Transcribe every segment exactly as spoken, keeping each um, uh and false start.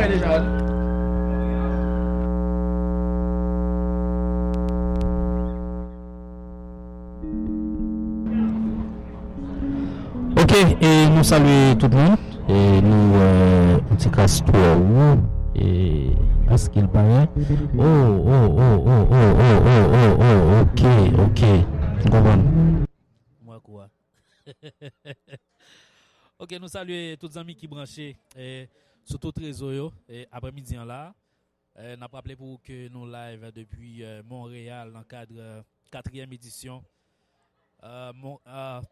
Deja. Ok, e nou salye tout moun. E nou wè yon ti kras twò wou. E èske l pa gen? Oh, oh, oh, oh, oh, oh, oh, oh, oh, oh, ok, ok. M konprann. Mwen kwa. Ok, nou salye tout zanmi ki branche, eh, sou tout rezo yo, eh, aprèmidi an la. Eh, n ap raple pou ou ke nou live depi, eh, Monreyal nan kad, eh, katriyèm edisyon, eh, Mon-, eh,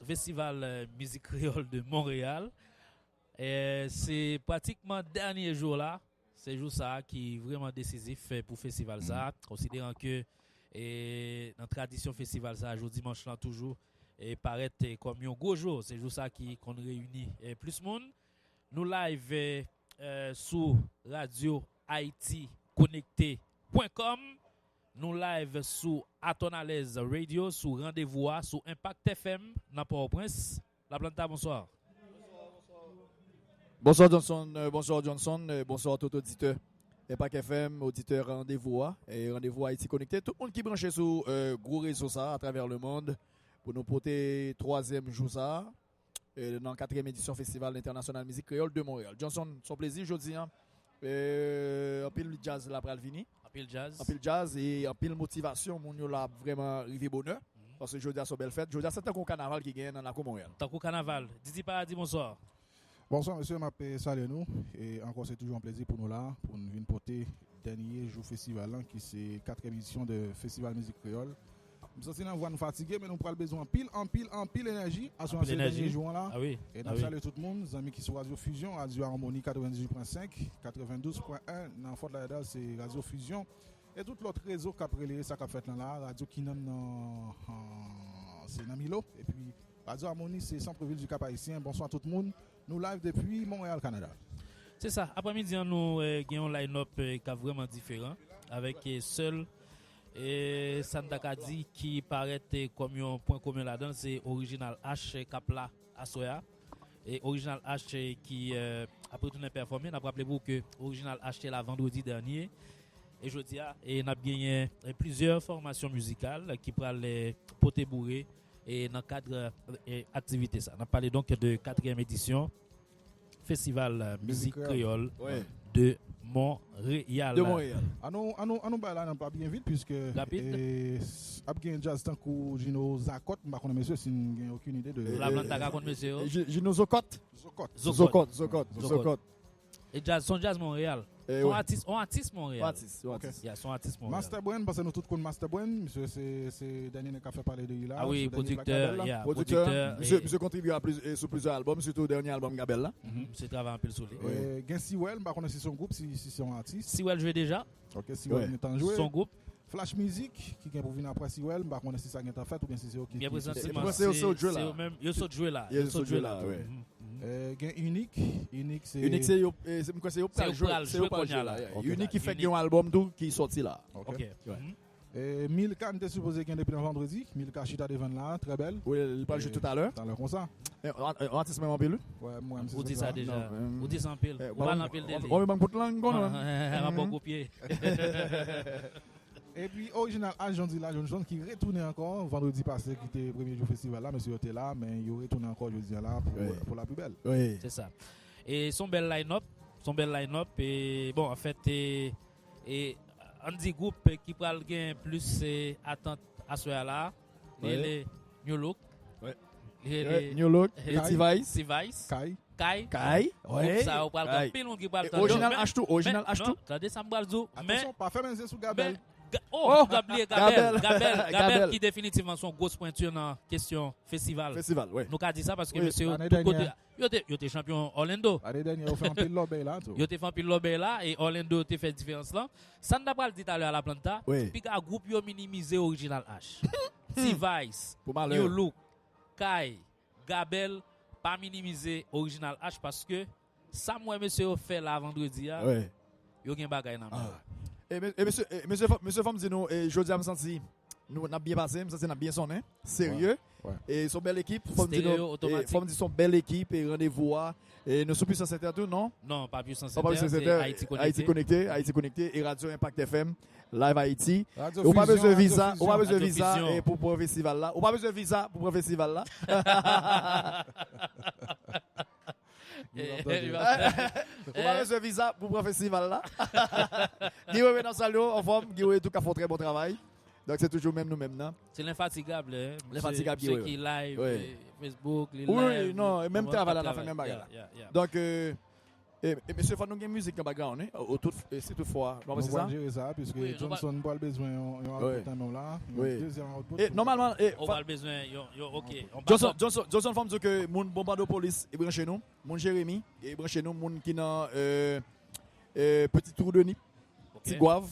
Festival, eh, Mizik Kreyòl de Montréal. Eh, se pratikman dènye jou la. Se jou sa a ki vrèman desizif, eh, pou festival sa a, konsideran ke, eh, nan tradisyon festival sa a, jou dimanch lan toujou, eh, parèt, eh, kòm yon gwo jou. Se jou sa a ki konn reyini, eh, plis moun. Nou live, eh, eh, sou radyo ayiti konekte pwen kòm. Nou live sou Atonalez Radio, sou Randevou a, sou Impact F M nan Pòtoprens. Laplanta, bonswa. Bonswa Johnson, euh, bonswa Johnson, euh, bonswa tout oditè Impact F M, oditè Randevou a, e Randevou Ayiti Konekte. Tout moun ki branche sou, euh, gwo rezo sa a atravè lemonn pou nou pote twazyèm jou sa a, euh, nan katriyèm edisyon Festival Entènasyonal Mizik Kreyòl de Montréal. Johnson, se yon plezi jodi a. Euh, anpil djaz la pral vini. Anpil djaz. Anpil djaz e anpil motivasyon. Moun yo la ap vrèman rive bonè. Paske jodi a se yon bèl fèt. Jodi a se tankou yon kanaval ki genyen nan lakou Monreyal. Tankou kanaval. Didi Paradi, bonswa. Bonswa mesye, m ap, eh, salye nou. E ankò, se toujou yon plezi pou nou la, pou n vin pote dènye jou festival lan, ki se katriyèm edisyon de Festival Mizik Kreyòl. M santi nan vwa n fatige, men nou pral bezwen anpil, anpil, anpil enèji. Aswè a se dènye jou an la. Ah wi. E n ap salye tout moun, zanmi ki sou Radyo Fusion, Radyo Harmonie katrevendizuit pwen senk, katrevendouz pwen en nan Fort Lauderdale, se Radyo Fusion. E tout lòt rezo k ap releye sa k ap fèt lan la, radyo ki nan, nan, an, se nan Milo. Epi Radyo Harmonie, se Centre Ville du Cap Haïtien. Bonswa tout moun. Nou live depi Montréal, Canada. Se sa. Aprèmidi an, nou, eh, gen yon line-up, eh, k ap vrèman diferan, avèk, eh, sèl, eh, sa n ta ka di ki parèt, eh, kòm yon pwen komen ladan l, se Original H, eh, k ap la aswè a. E Original H, eh, ki, eh, ap retounen pèfòme. N ap raple pou ou ke Original H te la vandredi dènye. E jodi a, e n ap genyen, e, plizyè fòmasyon mizikal ki pral, e, pote boure, e, nan kad, e, aktivite sa. N ap pale donk de katriyèm edisyon Festival, e, Mizik Kreyòl de Monreyal. De Monreyal. An nou, an nou, an nou bay la nan pa byen vit, piske, e, s-, ap gen djaz tankou Gino Zakòt, m pa konnen mesye si n gen okenn ide de. Laplanta ka konn mesye yo. Gi-, Gino Zokòt. Zokòt. Zokòt. Zokòt, Zokòt, Zokòt. E djaz, se yon djaz Monreyal. Se yon atis, yon atis Monreyal. Yon atis, yon atis. Ya, se yon atis Monreyal. Master Brand, paske nou tout konn Master Brand, misye se, se dènye nèg k ap fè pale de li la, ah wi, pwodiktè, ya, pwodiktè, misye, misye kontribye a plis, e, sou plizyè albòm, sitou dènye albòm Gabèl la. Mhm, misye travay anpil sou li. E, gen Siwèl, m pa konnen si se yon gwoup, si, si se yon atis. Siwèl jwe deja. Ok, Siwèl gentan jwe. Se yon gwoup. Flash Music, ki gen pou vin apre Siwèl, m pa konnen si sa gentan fèt oubyen si se yo ki, ki, ki, se yo menm, yo sot jwe la. Yo sot jwe la tou. Mhm. Eh, gen Inik. Inik se, Inik se yo, eh, se, m kwè se yo pral jwe, se yo pral jwe la. Ok, Inik ki fèk gen yon albòm tou ki sòti la. Ok. Eh, Milka, n te sipoze gen depi nan vandredi. Milka chita devan n la, trè bèl. Wi, li pral jwe toutalè. Talè konsa. Eh, yon, yon atis menm anpil, wi. Ou di sa deja. Ou di sa anpil. Ou pale anpil de li. Ou ban m kout lang, konnen. Rapò kou pye. Epi Original H, Johnson la, Johnson ki retounen ankò vandredi pase, ki te premye jou festival la, mesye yo te la, men yo retounen ankò jodi a la pou, pou la pi bèl. Wi. Se sa. E se yon bèl line-up, se yon bèl line-up, e bon, anfèt, e, e ann di gwoup ki pral gen plis, e, atant aswè a la, li rele New Look. Wi. Li rele New Look, e T-Vice. T-Vice. Kay. Kay. Kay. Gwoup sa yo pral gen anpil moun ki pral tande yo. Original H tou, Original H tou. Tande sa m pral di w, men, atansyon, pa fèmen zye sou Gabèl. Oh, m t ap bliye Gabèl. Gabèl, Gabèl ki definitivman se yon gwos pwenti nan kesyon festival. Festival, wi. Nou ka di sa paske mesye yo tout kote, yo te, yo te chanpyon Orlando. Lane dènyè, yo fè anpil lòbèy la tou. Yo te fè anpil lòbèy la e Orlando te fè diferans lan. Sa n ta pral di talè a Laplanta, piga gwoup yo minimize Original H. T-Vice, New Look, Kay, Gabèl, pa minimize Original H paske sa m wè mesye yo fè la vandredi a, yo gen bagay nan men yo. E, me-, e mesye, e mesye, fò, mesye, fò m di nou, e jodi a m santi nou, n ap byen pase, m santi n ap byen sonnen, serye. E se yon bèl ekip, fò m di nou, e fò m di se yon bèl ekip e randevou a. E nou sou Puissance Inter tou, non? Non, pa Puissance Inter, se Haïti Connecté. Haïti Connecté, Haïti Connecté e Radio Impact F M, Live Haïti. Ou pa bezwen viza, ou pa bezwen viza e pou pran festival la. Ou pa bezwen viza pou pran festival la. Ou pa bezwen viza pou pran festival la. Guy Wewe, n ap salye w, anfòm. Guy Wewe tou ka fè yon trè bon travay. Donk se toujou menm nou menm nan. Se lenfatigab, hein. Lenfatigab, Guy Wewe. Ki live, eh, Facebook, li live. Wi, non, e menm travay la, n ap fè menm bagay la. Donk, eh, e, e mesye, fò nou gen mizik an background, wi. O, tout, e si tout fwa, nou ap jere sa, piske Johnson pral bezwen yon, yon output an menm la, yon dezyèm output. E nòmalman, e ou pral bezwen yon, yon, ok. Johnson, Johnson, Johnson, fò m di w ke moun Bonbadopolis, e branche nou. Moun Jeremi, e branche nou. Moun ki nan, eh, eh, Petit Trou de Nip, Ti Gwav,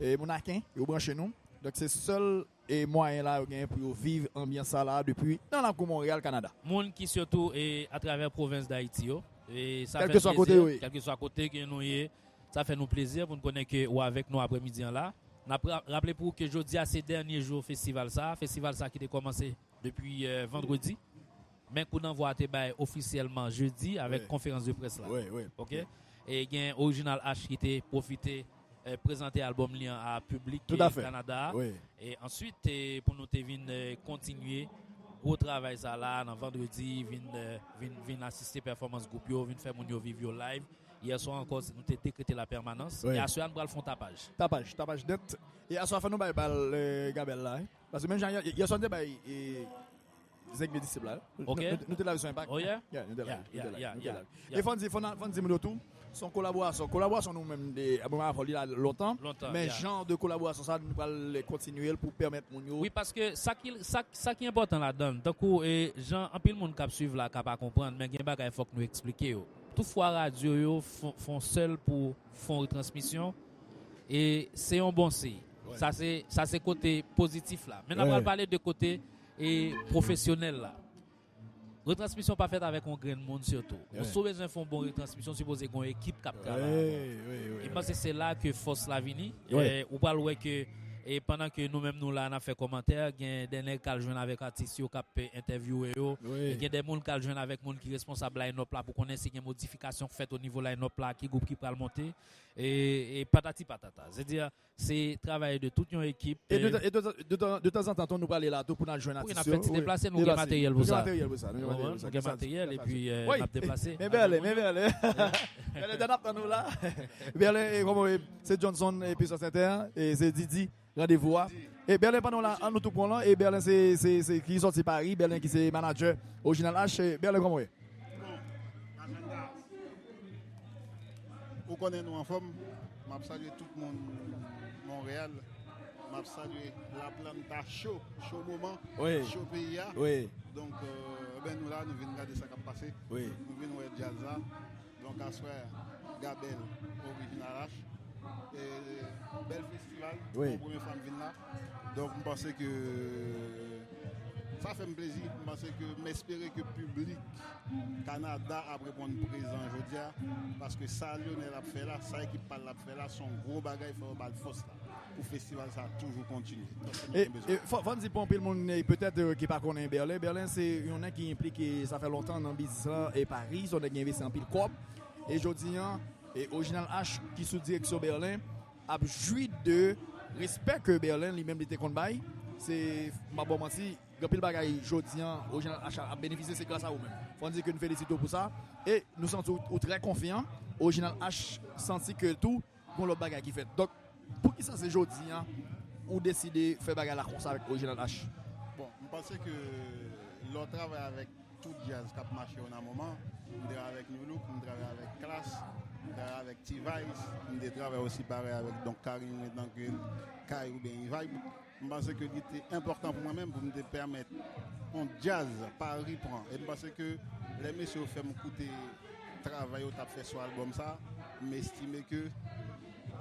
e moun Aken, yo branche nou. Donk se sèl e mwayen la yo genyen pou yo viv anbyans sa la depi nan lakou Monreyal, Kanada. Moun ki sitou e atravè pwovens Dayiti yo, e sa fè n plezi, kèlkeswa kote ke nou ye, sa fè nou plezi pou n konnen ke ou avèk nou aprèmidi an la. N ap ra-, raple pou ou ke jodi a se dènye jou festival sa, festival sa ki te kòmanse depi, eh, vandredi. Men koudannvwa a te bay ofisyèlman jedi avèk konferans de près la. Ok? E gen Original H ki te pwofite, eh, prezante albòm li an a piblik, eh, Kanada a. E answit, eh, pou nou te vin, eh, kontinye gwo travay sa la nan vandredi, vin, eh, vin, vin asiste pèfòmans gwoup yo, vin fè moun yo viv yo live. Yè swa ankò, nou te dekrete lapèmanans. E aswè a, nou pral fè yon tapaj. Tapaj, tapaj nèt. E aswè a, fò nou bay bal, eh, Gabèl la, wi. Paske menm jan yè, yè swa nou te bay, eh, Zengbe Disip la, wi. Nou, nou, nou te live sou Impact. Oh, yeah? Yeah, nou te live, nou te live, nou te live. E fò n di, fò n, fò n di moun yo tou, se yon kolaborasyon. Kolaborasyon nou menm de, mwen avè w li la lontan. Men jan de kolaborasyon sa, nou pral kontinye l pou pèmèt moun yo. Wi, paske sa ki, sa, sa ki enpòtan ladan l, tankou, e, jan anpil moun k ap swiv la ka pa konprann, men gen bagay fòk nou eksplike yo. Tout fwa radyo yo fon, fon sèl pou fon retransmisyon, e se yon bon siy. Sa se, sa se kote pozitif la. Men n ap pral pale de kote, e, pwofesyonèl la. Retransmisyon pa fèt avèk yon grenn moun sitou. Si w bezwen fè yon bon retransmisyon, w sipoze gen yon ekip k ap travay avè w. E m panse se la ke fòs la vini. E, ou pral wè ke, e, pandan ke nou menm nou la, n ap fè kòmantè, gen de nèg k al jwenn avèk atis yo k ap, e, entèvyouwe yo. E gen de moun k al jwenn avèk moun ki responsab line-up la pou konnen si gen modifikasyon k fèt o nivo line-up la, ki gwoup ki pral monte. E, e patati patata. Se di, se travay de tout yon ekip. E de, e de, de, de, de tanzantan tou, nou prale la tou pou n al jwenn atis yo. Wi, n ap fè ti deplase, nou gen materyèl pou sa. Nou gen materyèl pou sa, nou gen materyèl pou sa. Nou gen materyèl, epi, e, n ap deplase. Men Bèlen, men Bèlen. Bèlen, n ap tann ou la. Bèlen, e, kòman, e, se Johnson, e, Puissance Inter, e, se Didi, randevou a. E Bèlen, pandan w la, an nou tou pran lan, e Bèlen, se, se, se ki sòti Paris, Bèlen ki se manadjè Original H, e Bèlen, kòman w ye? Bon, Agenda, ou konnen nou anfòm. M ap salye tout moun Monreyal. M ap salye Laplanta cho, cho moman, cho peyi a. Donk, euh, ben, nou la, nou vin gade sa k ap pase. Nou vin wè djaz la. Donk, aswè, Gabèl, Original H. E, bèl festival. Bon, premye fwa m vin la. Donk, m panse ke sa fè m plezi. M panse ke, m espere ke piblik Kanada ap reponn prezan jodi a. Paske sa Lionel ap fè la, sa ekip pa l ap fè la, se yon gwo bagay, fò yo ba l fòs la. Pou festival sa toujou kontinye. E, e fò, fò n di pou anpil moun, e, petèt, e, ki pa konnen Bèlen, Bèlen se yon nèg ki enplike, sa fè lontan nan biznis lan, e Paris, se yon nèg ki envesti anpil kòb. E jodi an, e Original H ki sou direksyon Bèlen ap jwi de respè ke Bèlen li menm li te konn bay. Se, m pa ba w manti, gen anpil bagay jodi an, Original H ap benefisye, se gras a ou menm. Fò n di ke n felisite w pou sa. E nou santi w, ou trè konfyan. Original H santi ke tou, gon lòt bagay ki fèt. Donk, poukisa se jodi an ou deside fè bagay la konsa avèk Original H? Bon, m panse ke lè w travay avèk tout djaz k ap mache yo nan moman, m travay avèk New Look, m travay avèk Klass, m travay avèk T-Vice, m te travay osi parèy avèk, donk, Karim, antanke Kay oubyen E-Vibe. M panse ke li te enpòtan pou mwen menm pou m te pèmèt yon djaz Paris pran. E m panse ke lè mesye yo fè m koute travay yo t ap fè sou albòm sa, m estime ke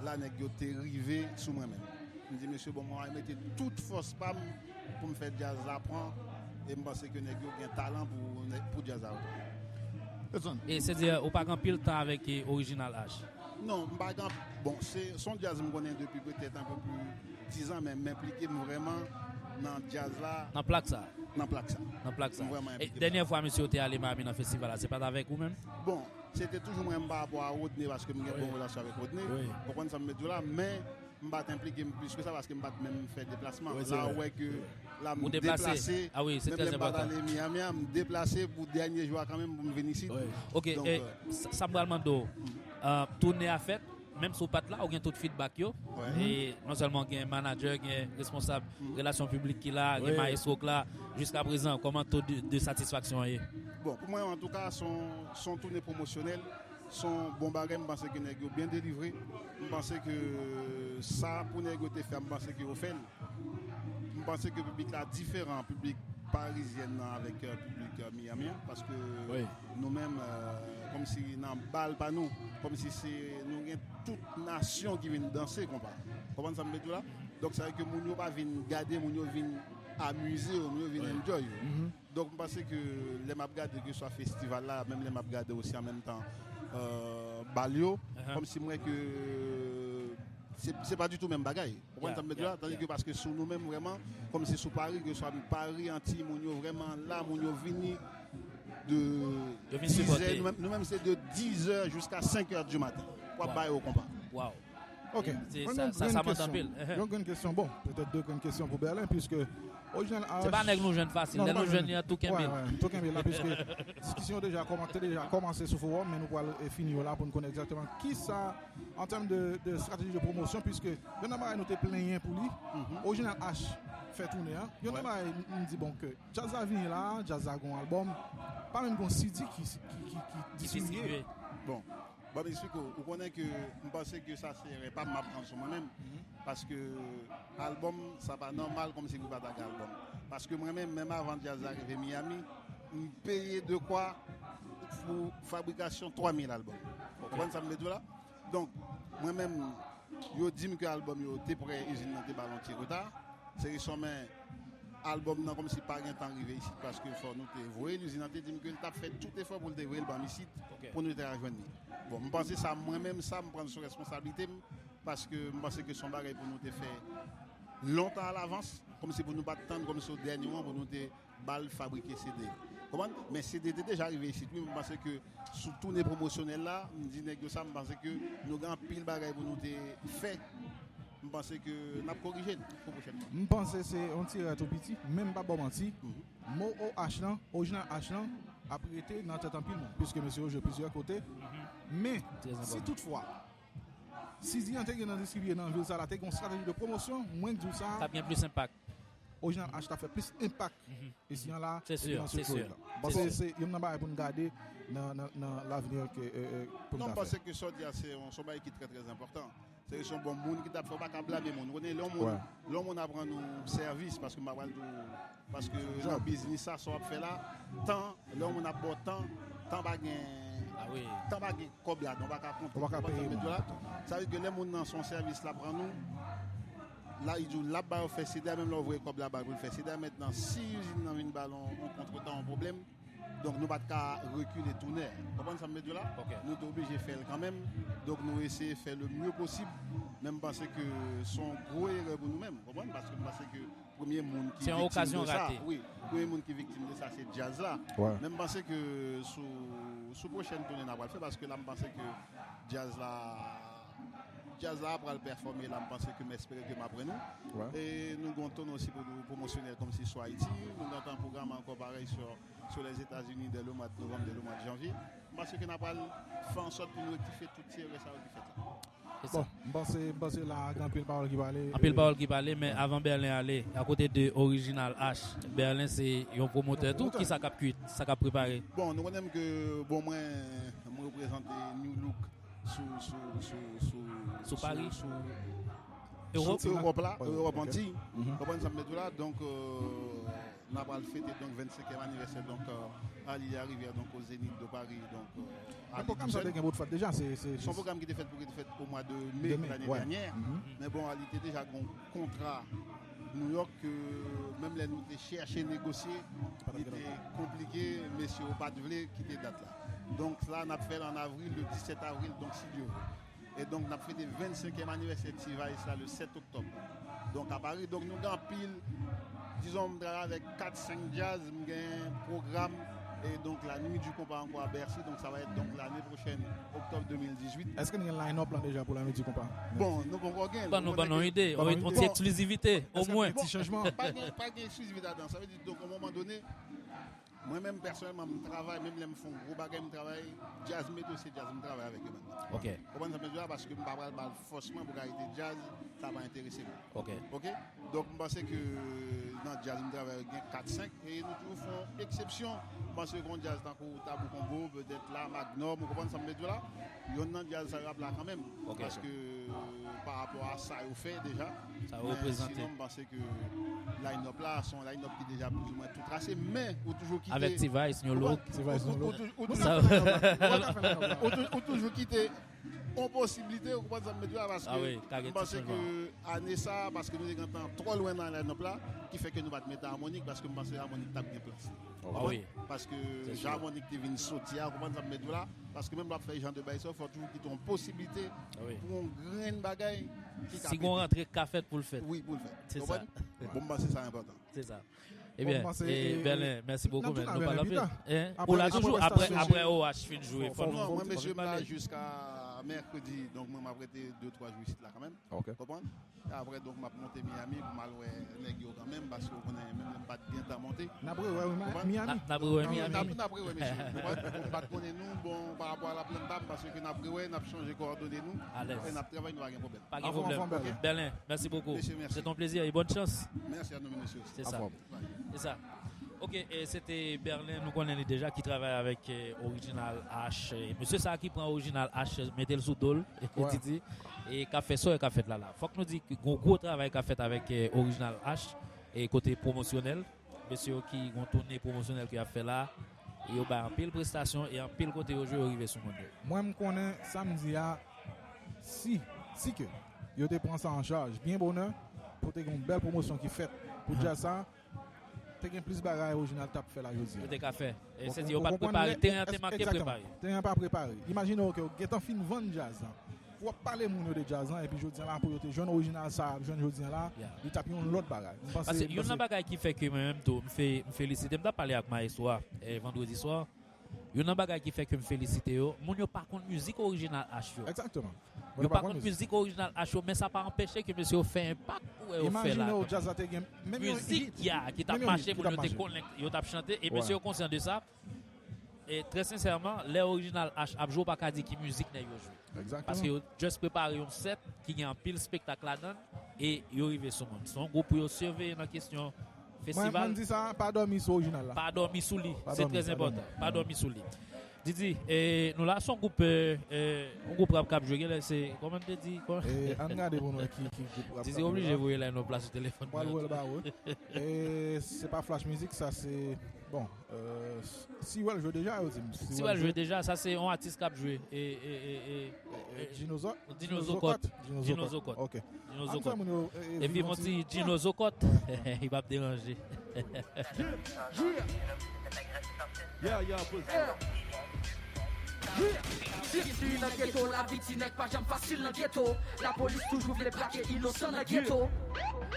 la nèg yo te rive sou mwen menm. M di, mesye, bon, mwen mete tout fòs pa m pou m fè djaz la pran, e m panse ke nèg yo gen talan pou, pou djaz la pran. E se di, ou pa gen anpil tan avèk, e, Original H? Non, m pa gen, bon, se, se yon djaz m konnen depi petèt un peu plus dix ans, men m enplike m vrèman nan djaz la, nan plak sa. Nan plak sa. Nan plak sa. M vrèman enplike. Dènyè fwa mesye yo te ale Miami nan festival la, se pa t avèk ou menm? Bon, se te toujou mwen menm pa rapò a Rodney, paske m gen bon relasyon avèk Rodney. Ou konprann sa m vle di w la, men m pa t enplike m plis ke sa, paske m pa t menm fè deplasman. La, ou wè ke la, m deplase. Ah wi, se trè enpòtan. Menm lè m pa t ale Miami a, m deplase pou dènye jou a kanmenm pou m vin isit. Ok, e sa m pral mande w, toune a fèt, menm si w pa t la, ou gen tout feedback yo. E non sèlman gen manager, gen responsab relasyon piblik ki la, gen maestro k la. Jiska prezan, kòman to de, de satisfaksyon an ye? Bon, pou mwen, antouka, se yon, se yon toune pwomosyonèl, se yon bon bagay. M panse ke nèg yo byen delivre. M panse ke sa pou nèg yo te fè, m panse ke yo fè l. M panse ke piblik la diferan, piblik parizyèn nan avèk, euh, piblik, euh, Miami an, paske nou menm, euh, kòmsi nan bal pa nou, kòmsi se, nou gen tout nasyon ki vin danse konpa. Konprann sa m vle di w la? Donk, sa vle di ke moun yo pa vin gade, moun yo vin amize yo, moun yo vin enjoy yo. Donk, m panse ke lè m ap gade, keswa festival la, menm lè m ap gade osi an menm tan, euh, bal yo, kòmsi m wè ke se, se pa ditou menm bagay. Ou konprann sa m vle di w la? Tandis ke paske sou nou menm vrèman, kòmsi sou Paris, keswa Paris, Antiy, moun yo vrèman la, moun yo vini de dizè, nou menm, nou menm se de dizè jiska senkè di maten. W ap ba yo konpa. Wow. Ok. Sa, sa, sa mande anpil. Yon grenn kesyon, bon, petèt de grenn kesyon pou Berlin, piske Original H. Se pa nèg nou jwenn fasil. Lè nou jwenn li an, tou kenbe l. Tou kenbe l la, piske diskisyon deja kòman-, te deja kòmanse sou forum, men nou pral, e, fini yo la pou n konnen egzakteman kisa, an tèm de, de strateji de pwomosyon, piske youn nan bagay nou te plenyen pou li, Original H fè tounen an. Youn nan bagay m, m di, bon, ke djaz la vini la, djaz la gon albòm, pa menm gon C D ki, ki, ki, ki distribye. Bon, Ban m eksplike w. Ou konnen ke m panse ke sa se erè pa m, m ap pran sou mwen menm. Paske albòm, sa pa nòmal kòmsi pou pa ta gen albòm. Paske mwen menm, menm avan djaz la rive Miami, m peye dekwa pou fabrikasyon twa mil albòm. Ou konprann sa m vle di w la? Donk, mwen menm, yo di m ke albòm yo te prè, izin nan te ba l yon ti reta. Se rezon men albòm nan kòmsi pa gen tan rive isit paske fò nou te voye l, izin nan te di m ke l t ap fè tout efò pou l te voye l ban m isit pou nou te ka jwenn li. Bon, m panse sa, mwen menm sa, m pran l sou responsablite m, paske m panse ke se yon bagay pou nou te fè lontan alavans, kòmsi pou nou pa t tann kòmsi o dènye moman pou nou te ba l fabrike C D. Konprann? Men C D te deja rive isit, wi, m panse ke sou toune pwomosyonèl la, m di nèg yo sa, m panse ke nou gen anpil bagay pou nou te fè. M panse ke n ap korije l pou pwochèn fwa. M panse se yon ti erè tou piti, men m p ap ba w manti. Mo O H lan, orijinal H lan, ap rete nan tèt anpil moun, piske mesye yo jwe plizyè kote. Men, si toutfwa, si Zian te gen nan distribiye nan vil sa la, te gen yon estrateji de pwomosyon, mwen k di w sa, t ap gen plis enpak. Orijinal H t ap fè plis enpak isi an la, epi nan sirkwi la. M panse se youn nan bagay pou n gade nan, nan, nan lavni ke, e, e, pou n ta fè. Non, m panse ke sa w di a se yon, se yon bagay ki trè, trè enpòtan. Se yon bon moun ki t ap fè, ou pa ka blame moun. Ou konnen, lè yon moun, lè yon moun ap rann ou sèvis, paske m pa pral di w, paske nan biznis sa, sa w ap fè la, tan, lè yon moun ap ba w tan, tan pa gen, tan pa gen kòb ladan, ou pa ka konte. Ou pa ka peye moun. Sa vle di ke lè moun nan se yon sèvis l ap rann ou, la, li di w l ap ba yo fè C D a, menm lè w voye kòb la ba l pou l fè C D a, mentnan, si izin nan vin ba l yon, yon kontretan, yon pwoblèm, donk, nou pa t ka rekile tou nè. Konprann sa m vle di w la? Nou te oblije fè l kanmenm. Donk, nou eseye fè le mieux posib. Men m panse ke se yon gwo erè pou nou menm. Konprann? Paske m panse ke premye moun ki viktim de sa, wi, premye moun ki viktim de sa, se djaz la. Men m panse ke sou, sou pwochèn toune n a pral fè, paske la, m panse ke djaz la, djaz la pral pèfòme la, m panse ke m espere ke m ap jwenn nou. E nou gen yon toune osi pou nou pwomosyonèl kòmsi sou Ayiti. Nou gentan pwograme ankò parèy sou, sou Lèzetazini dè le mwa de novanm, dè le mwa de janvye. M panse ke n a pral fè an sòt pou nou rektifye tout ti erè sa yo ki fèt la. Bon, m panse, m panse la gen anpil pawòl ki pale. Anpil pawòl ki pale, men avan Berlin ale, akote de Original H, Berlin se yon pwomotè tou. Kisa k ap kwit, sa k ap prepare? Bon, nou konnen ke, bon, mwen, mwen reprezante New Look sou, sou, sou, sou, sou Paris, sou Ewòp la, Ewòp Antiy. Konprann sa m vle di w la? Donk, euh, n a pral fete, donk, vennsenkyèm anivèsè, donk, euh, Arly Larivière, donk, o Zénith de Paris, donk, euh, Arly tou sèl. Men pwogram sa te gen pou t fèt deja, se, se, se yon pwogram ki te fèt pou ki te fèt o mwa de me lane dènyè. Men bon, Arly te deja gen yon kontra New York ke menm lè nou te chèche negosye, li te konplike, mesye yo pa t vle kite dat la. Donk la, n ap fè l an avril, le disèt avril, donk si Dye vle. E donk, n ap fete vennsenkyèm anivèsè T-Vice la le sèt oktòb. Donk, a Paris, donk, nou gen anpil Dizon, m travay avèk kat senk djaz, m gen pwogram, e donk la nuit du compas encore à Bercy, donc ça va être donc l'année prochaine, octobre deux mille dix-huit. Èske n gen line-up lan deja pou la nuit du compas? Bon, nou poko gen. Ban nou, ban nou ide, yon ti eksklizivite, omwen. Ti chanjman. Pa gen, pa gen eksklizivite ladan. Sa vle di, donk, à un moment donné, mwen menm pèsonèlman, m travay, menm lè m fè yon gwo bagay, m travay, djaz m mete se djaz m travay avèk yo menm. Ok. Konprann sa m vle di la, paske m pa pral ba l fòsman pou kalite djaz, sa pa enterese m. Ok. Ok? Donk, m panse ke nan djaz m travay gen kat senk, e nou toujou fè yon eksepsyon. M panse ke yon djaz tankou Tabou Combo, petèt la, Magnum, ou konprann sa m vle di w la? Yonn nan djaz sa yo ap la kanmenm. Ok. Paske pa rapò a sa yo fè deja. Sa yo reprezante. Men sinon, m panse ke line-up la, se yon line-up ki deja plizoumwen tou trase, men ou toujou kite. Avèk T-Vice, New Look. T-Vice, New Look. Ou Sa- toujou kite yon posiblite, ou konprann sa m vle di la, paske Ah oui, ka gen m panse ti ke chanjman. Ane sa a, paske nou te gentan twò lwen nan line-up la, ki fè ke nou pa t mete Harmonik, paske m panse Harmonik t ap gen plas li. Ah oui. Paske Se jan sou. Harmonik te vin soti a, ou konprann sa m vle di w la, paske menm lè w ap fè jan de bagay sa, fò toujou kite yon posiblite Ah oui. pou yon grenn bagay ki ka Si gon rantre ka fèt pou l fèt. Wi, pou l fèt. Se Ou sa. konprann? Bon, m panse sa enpòtan. Se sa. Bon, Ebyen, m panse, e, e, Berlin, mèsi bokou, n ap men tou nou pale ka anpil. pita. Hein? Apre- Ou la apre toujou, prestasyon apre, yo. Apre O H fin jwe, fò Fò- nou Non, fò- mwen, fò- mesye, m la pale. Jiska mèkredi, donk mwen, m ap rete de twa jou isit la kanmenm. Ok. Konprann? E apre, donk, m ap monte Miami pou m al wè nèg yo kanmenm, paske ou konnen, menm lè m pa t gen tan monte. N ap rewè, wi, Konprann? Miami. N ap rewè Miami. N ap, Miami. N ap rewè, mesye. Konprann? Ou pa t konnen nou, bon, pa rapò a la planta, paske n ap rewè, n ap chanje kowòdone nou, Alèz. E n ap travay, nou pa gen pwoblèm. Pa gen Anfòm, pwoblèm. Anfòm, Berlin. Berlin, mèsi bokou. Mesye, mèsi. Se ton plezi e bòn chans. Mèsi a nou, mesye. Se sa. Anfòm. Se sa. Ok, e se te Berlin, nou konnen li deja, ki travay avèk eh, Original H. Eh, mesye sa ki pran Original H, mete l sou do l, Wè. Didi, e k ap fè sa e k ap fèt la la. Fòk nou di ke gon gwo travay k ap fèt avèk eh, Original H, e kote pwomosyonèl. Mesye yo ki gon toune pwomosyonèl ke y ap fè la, e yo bay anpil prestasyon e anpil kote yo jwe, yo rive sou moun yo. Mwen, m konnen samdi a, si, si ke yo te pran sa an chaj byen bonè, pou te gen yon bèl pwomosyon ki fèt pou djaz sa, te gen plis bagay Original t ap fè la jodi Yo a. te ka fè. E Ou- se ou- di yo ou pa t konprann prepare, lè- teren an te es- manke egzakteman. prepare. Teren an pa prepare. Imajine w ke w gentan fin vann djaz la. Pou w ap pale moun yo de djaz la, epi jodi a la pou yo te jwenn Original sa, ap jwenn jodi a la, Yeah. li t ap yon lòt bagay. M panse, Paske m youn nan panse bagay ki fè ke mwen menm tou, m fe- m felisite, m t ap pale ak maestro a eh, vandredi swa. Youn nan bagay ki fè ke m felisite yo, moun yo pa konn mizik Original H yo. Egzakteman. Yo pa konn mizik Original H yo, men sa pa anpeche ke mesye yo fè enpak ou wè yo fè la. Imajine w djaz la te gen menm yon Mizik hit. Ya, ki t ap Menm yon mache, hit ki moun t yo ap te mache. konnen, yo t ap chante, e Wè. mesye yo konsyan de sa. E trè sensèman, lè Original H ap jwe, ou pa ka di ki mizik nèg yo jwe. Paske Egzakteman. yo just prepare yon sèt ki gen anpil spektak ladan l, e yo rive sou moun. Se yon gwoup pou yo siveye nan kesyon Mwen, mwen festival. di sa, pa dòmi sou Original la. Pa dòmi sou li. Pa Se dòmi, trè pa enpòtan. dòmi. Pa dòmi sou li. Didi, e, nou la, se yon gwoup, e, e, yon gwoup rap k ap jwe, genlè se, kòman m te di, kò- E, ann gade pou nou wè ki, ki gwoup rap. Didi oblije voye line-up la sou telefòn. Mwen wè l ba ou. E se pa Flash Music, sa se, bon, e, si w al jwe deja, yo di m. Si w al jwe deja, sa se yon atis k ap jwe. E, e, e, e, E, Dinosaur? Dinosaur Kòt. Dinosaur Dinosaur Kòt. Kòt. Ok. Dinosaur Ann fè Kòt. moun yo, e, e, Epi viv yon yon ti ti- Dinosaur Kòt, li p ap deranje. Yeah, yeah, pussy. Byenvni nan geto, lavi ti nèg pa janm fasil nan geto. Lapolis toujou vle brake inosan nan geto.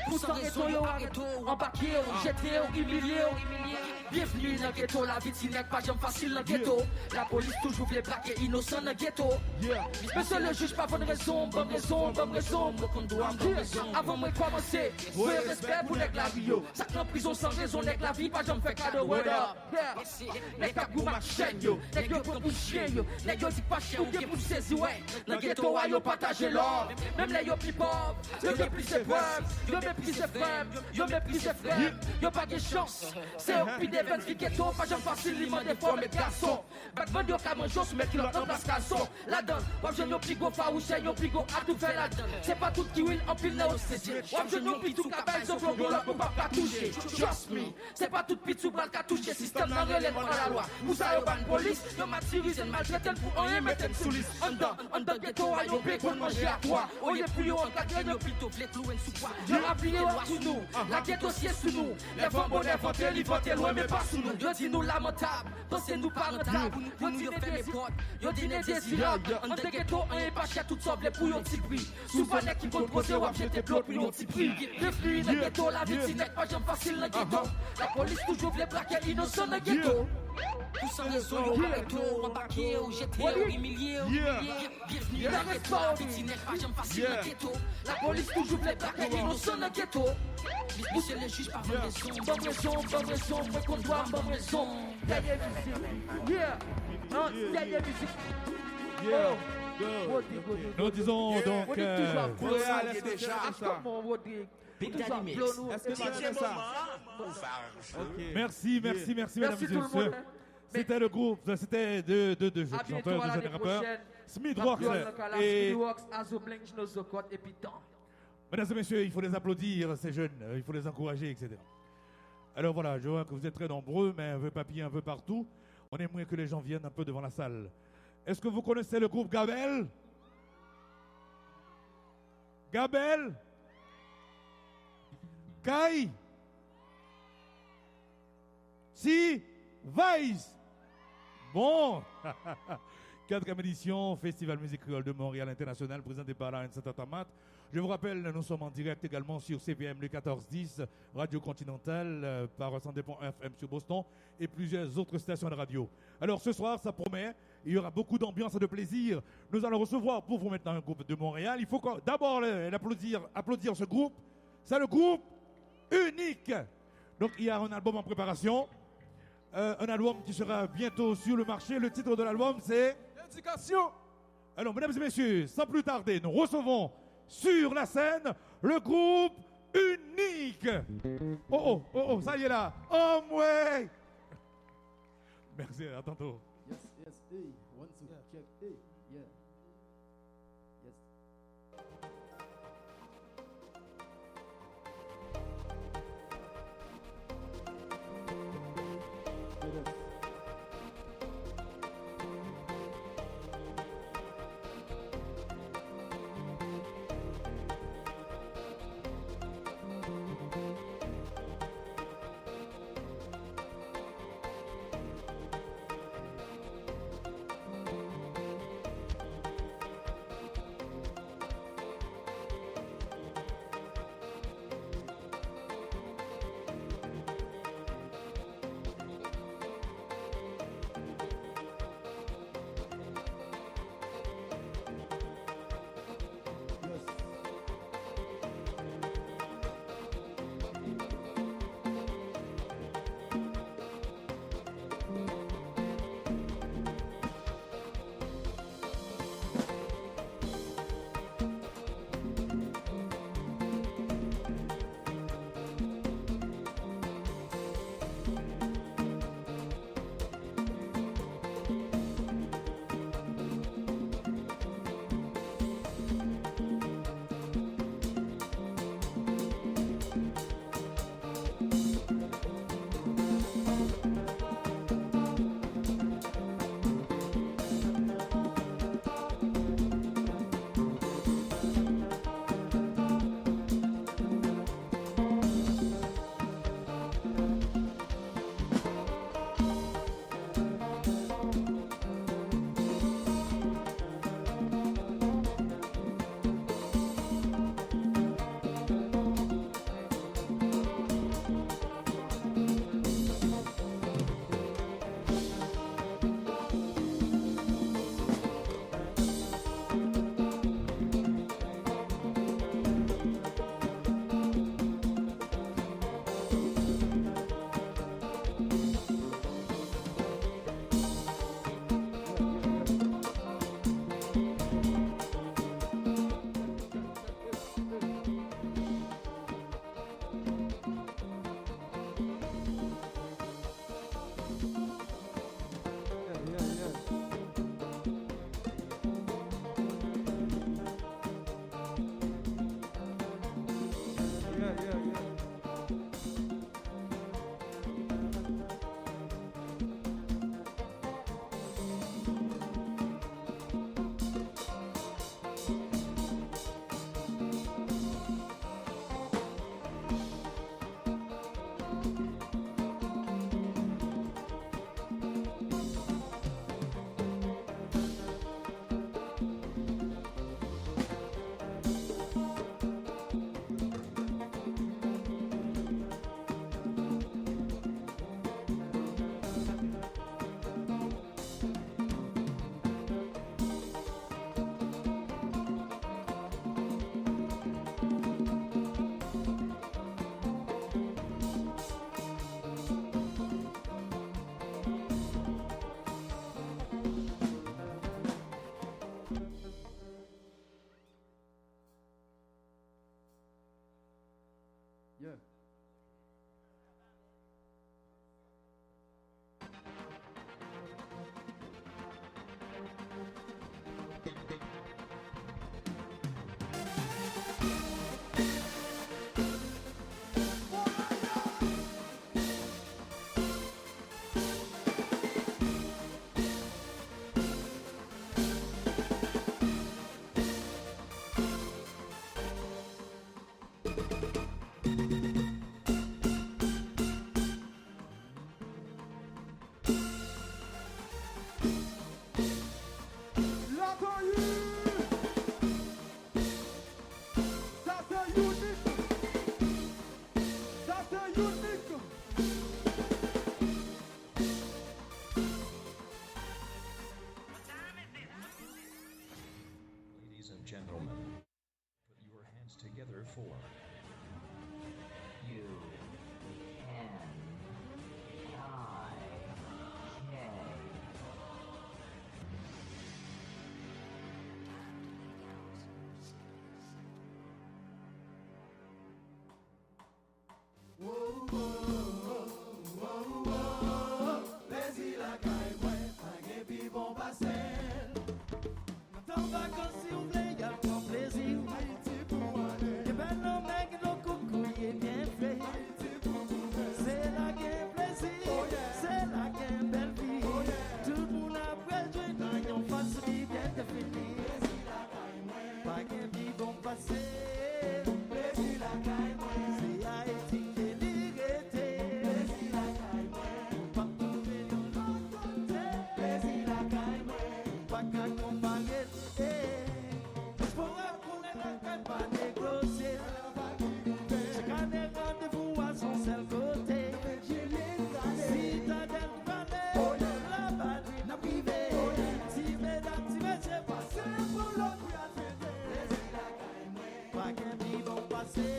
Pou san rezon yo arete w, anbake w, jete w, imilye w. Byenvni nan geto, lavi ti nèg pa janm fasil nan geto. Lapolis toujou vle brake inosan nan geto. Yeah. Mesye lejij pa vann rezon, ban m rezon, ban m rezon, mwen konn dwa m ban m rezon. Avan mwen kòmanse, voye respè pou nèg lari yo. Sa k nan prizon san rezon, nèg lavi pa janm fè kado, word up. Yeah. Nèg k ap goumen ak chèn yo, nèg yo pran pou chen yo, nèg yo di k pa chen ou gen pou l sezi, wè. Nan geto a yo pataje lò. Menm lè yo pi pòv, yo gen plis eprèv. Yo meprize frè m, yo meprize frè m. Yo pa gen chans. Se yo k pi devèn fi geto, pa janm fasil li mande fò met gason. Batman yo ka manje w sou men kilòt nan plas kalson. Ladan, w ap jwenn yon pi gwo fawouchè, yon pi gwo atoufè ladan. Se pa tout ki win, anpil nan yo se dye. W ap jwenn yon pitou ka bay zòflon, yon lòt mwen p ap ka touche. Trust me. Se pa tout pitou bal ka touche sistèm nan rele n pa lalwa. Pou sa yo ban polis, yo matirize n maltrete n pou anyen mete n sou lis. Anndan, anndan geto a yo pe konn manje a twa. Olye pou yo ankadre n yo pito vle klouwe n sou pwa. Yo apiye yo ak sou nou, lage dosye sou nou. Lè van bonè vante, li vante lwen, men Pa sou nou, yo di nou lamantab, panse nou pa rantab. Yo di nou fèmen pòt, yo di nou endezirab. Anndan geto, anyen pa chè, tout sa w vle pou yon ti pri. Souvan nèg ki konn koze w ap jete dlo pou yon ti pri. Byenvni nan geto, lavi ti nèg pa janm fasil nan geto. Lapolis toujou vle brake inosan nan geto. Pou san rezon, yo arete w, anbake w, jete w, imilye w. Byenvni nan geto, lavi ti nèg pa janm fasil nan geto. Lapolis toujou vle brake inosan nan geto. Misye le jij pa ban m rezon. Ban m rezon, ban m rezon, mwen konn dwa m, ban m rezon. Dènye mizik. Yeah. Non, dènye mizik. Yeah. Oh. Rodrigue, Rodrigue, Rodrigue. Nous disons donc, Rodrigue toujou ap euh, pran sa, deja. Kòman Rodrigue? Big Daddy Mix. Èske nou pa renmen sa? Ok. Merci, merci, merci, mesdames et messieurs. C'était le groupe, c'était deux, deux, deux jeunes chanteurs, deux jeunes rappeurs, Smith Rocks et Mesdames et messieurs, il faut les applaudir, ces jeunes, euh, il faut les encourager, et cetera. Alors voilà, je vois que vous êtes très nombreux, mais un peu papillés un peu partout. On aimerait que les gens viennent un peu devant la salle. Est-ce que vous connaissez le groupe Gabel? Gabel? Kay? Si Vice. Bon. Quatrième édition Festival Musique Créole de Montréal International présenté par la N sept Automat. Je vous rappelle, nous sommes en direct également sur C P M le quatorze dix, Radio Continentale, euh, par cent deux point un F M sur Boston et plusieurs autres stations de radio. Alors ce soir, ça promet, il y aura beaucoup d'ambiance et de plaisir. Nous allons recevoir pour vous maintenant un groupe de Montréal. Il faut que- d'abord euh, applaudir, applaudir ce groupe. C'est le groupe Unique. Donc il y a un album en préparation, euh, un album qui sera bientôt sur le marché. Le titre de l'album, c'est Éducation. Alors, mesdames et messieurs, sans plus tarder, nous recevons sur la scène le groupe Unique. Oh, oh, oh, oh, ça y est là. Anmwey. Merci, à tantôt. Yes, yes, hey, one, two, check, hey, yeah. Yes. Four. U N I K. Plezi lakay mwen, pa gen pi bon pase l. Nan tan vakans, si w vle y al pran plezi w. Ayiti pou w ale. Gen bèl lanmè, gen dlo koukouy e byen fre. Ayiti pou w goumen. Se la gen plezi, oh yeah, se la gen bèl vi. Oh yeah. Tout moun ap rejwi nan yon fas ki byen defini. Plezi lakay mwen. Pa gen pi bon pase. Plezi lakay mwen. Se Ayiti ke li rete. Plezi lakay mwen. Ou p ap twouve l yon lòt kote. Plezi lakay mwen. Ou pa ka konpare l. Ey. Diaspora konnen lakay pa negosye. Chak ane randevou a se yon sèl kote. Sitadèl Vale, Lapatri n ap rive. Ti medam, ti mesye, pase pou lòt pou y al fete. Plezi lakay mwen. Pa gen pi bon pase.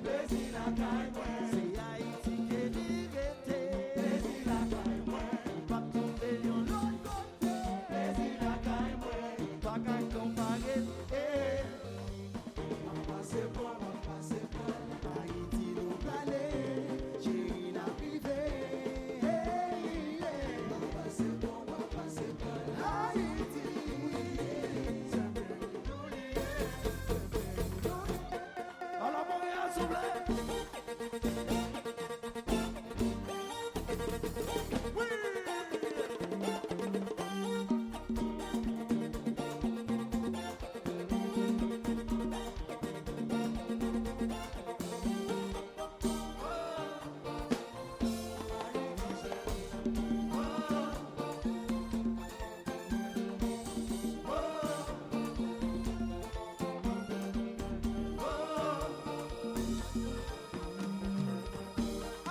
Plezi lakay mwen. Se Ayiti ke li rete. Plezi lakay mwen. Ou p ap twouve l yon lòt kote. Plezi lakay mwen. Pa ka konpare l. Ey. N ap pase pran, n ap pase pran. Ayiti nou prale, cheri n ap rive. N ap pase pran, n ap pase pran. Ayiti. Ala Montréal, souple.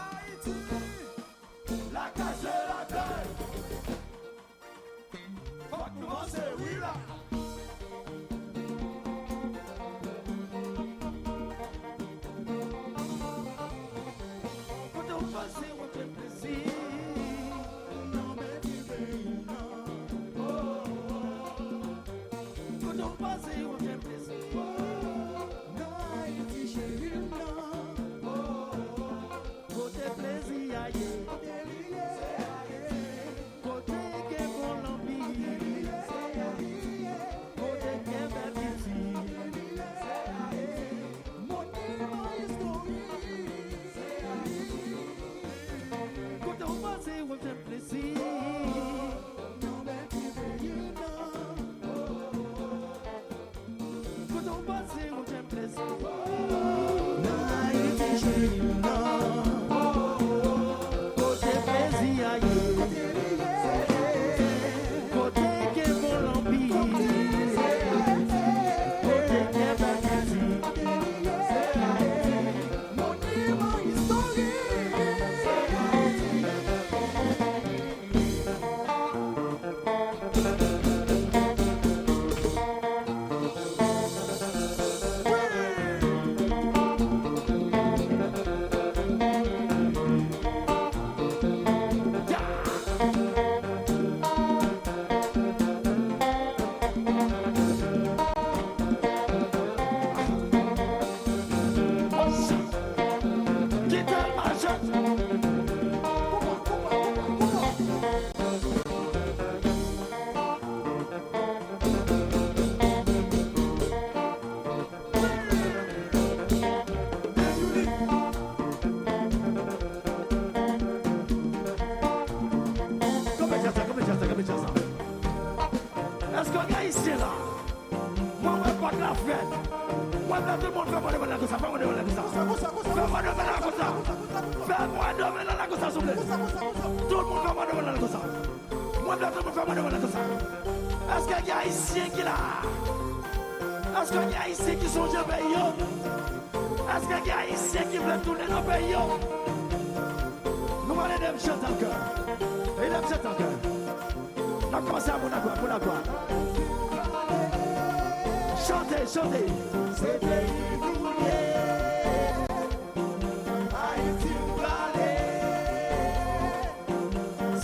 Ayiti, lakay se lakay. Fòk nou vanse, wi la. Kote w pase, w ap jwenn plezi. Nan bèl ti peyi w nan. Oh, oh, oh. Kote w pase, w ap jwenn plezi. Oh, nan Ayiti cheri m nan. Oh, oh, oh. Kote plezi a ye. Kote l ye. Kote gen bon lanbi. Kote gen bèl kilti. Monuman istorik. Kote w pase, w ap jwenn plezi. Nan bèl ti peyi w nan. Kote w pase, w jwenn plezi. Nan Ayiti cheri m nan. Kote plezi a ye. Kote gen bon lanbi. Kote gen bèl kilti. Monuman istorik. Kite l mache. Kanpe djaz sa, kanpe djaz sa, kanpe djaz sa. Èske gen Ayisyen la? Mwen wè pòt la frèt. Mwen vle tout moun fè mwen de mwen la konsa, fè mwen de mwen la konsa. Fè mwen de mwen la konsa. Fè mwen de mwen la konsa, souple. Tout moun fè mwen de mwen la konsa. Mwen vle tout moun fè mwen de mwen la konsa. Èske gen Ayisyen ki la? Èske gen Ayisyen ki sonje peyi yo? Èske gen Ayisyen ki vle tounen nan peyi yo? Nou pral ede m chante ankò. Ede m chante ankò. N ap kòmanse a moun a dwat, moun a dwat. Chante, chante. Se peyi nou ye. Ayiti m prale.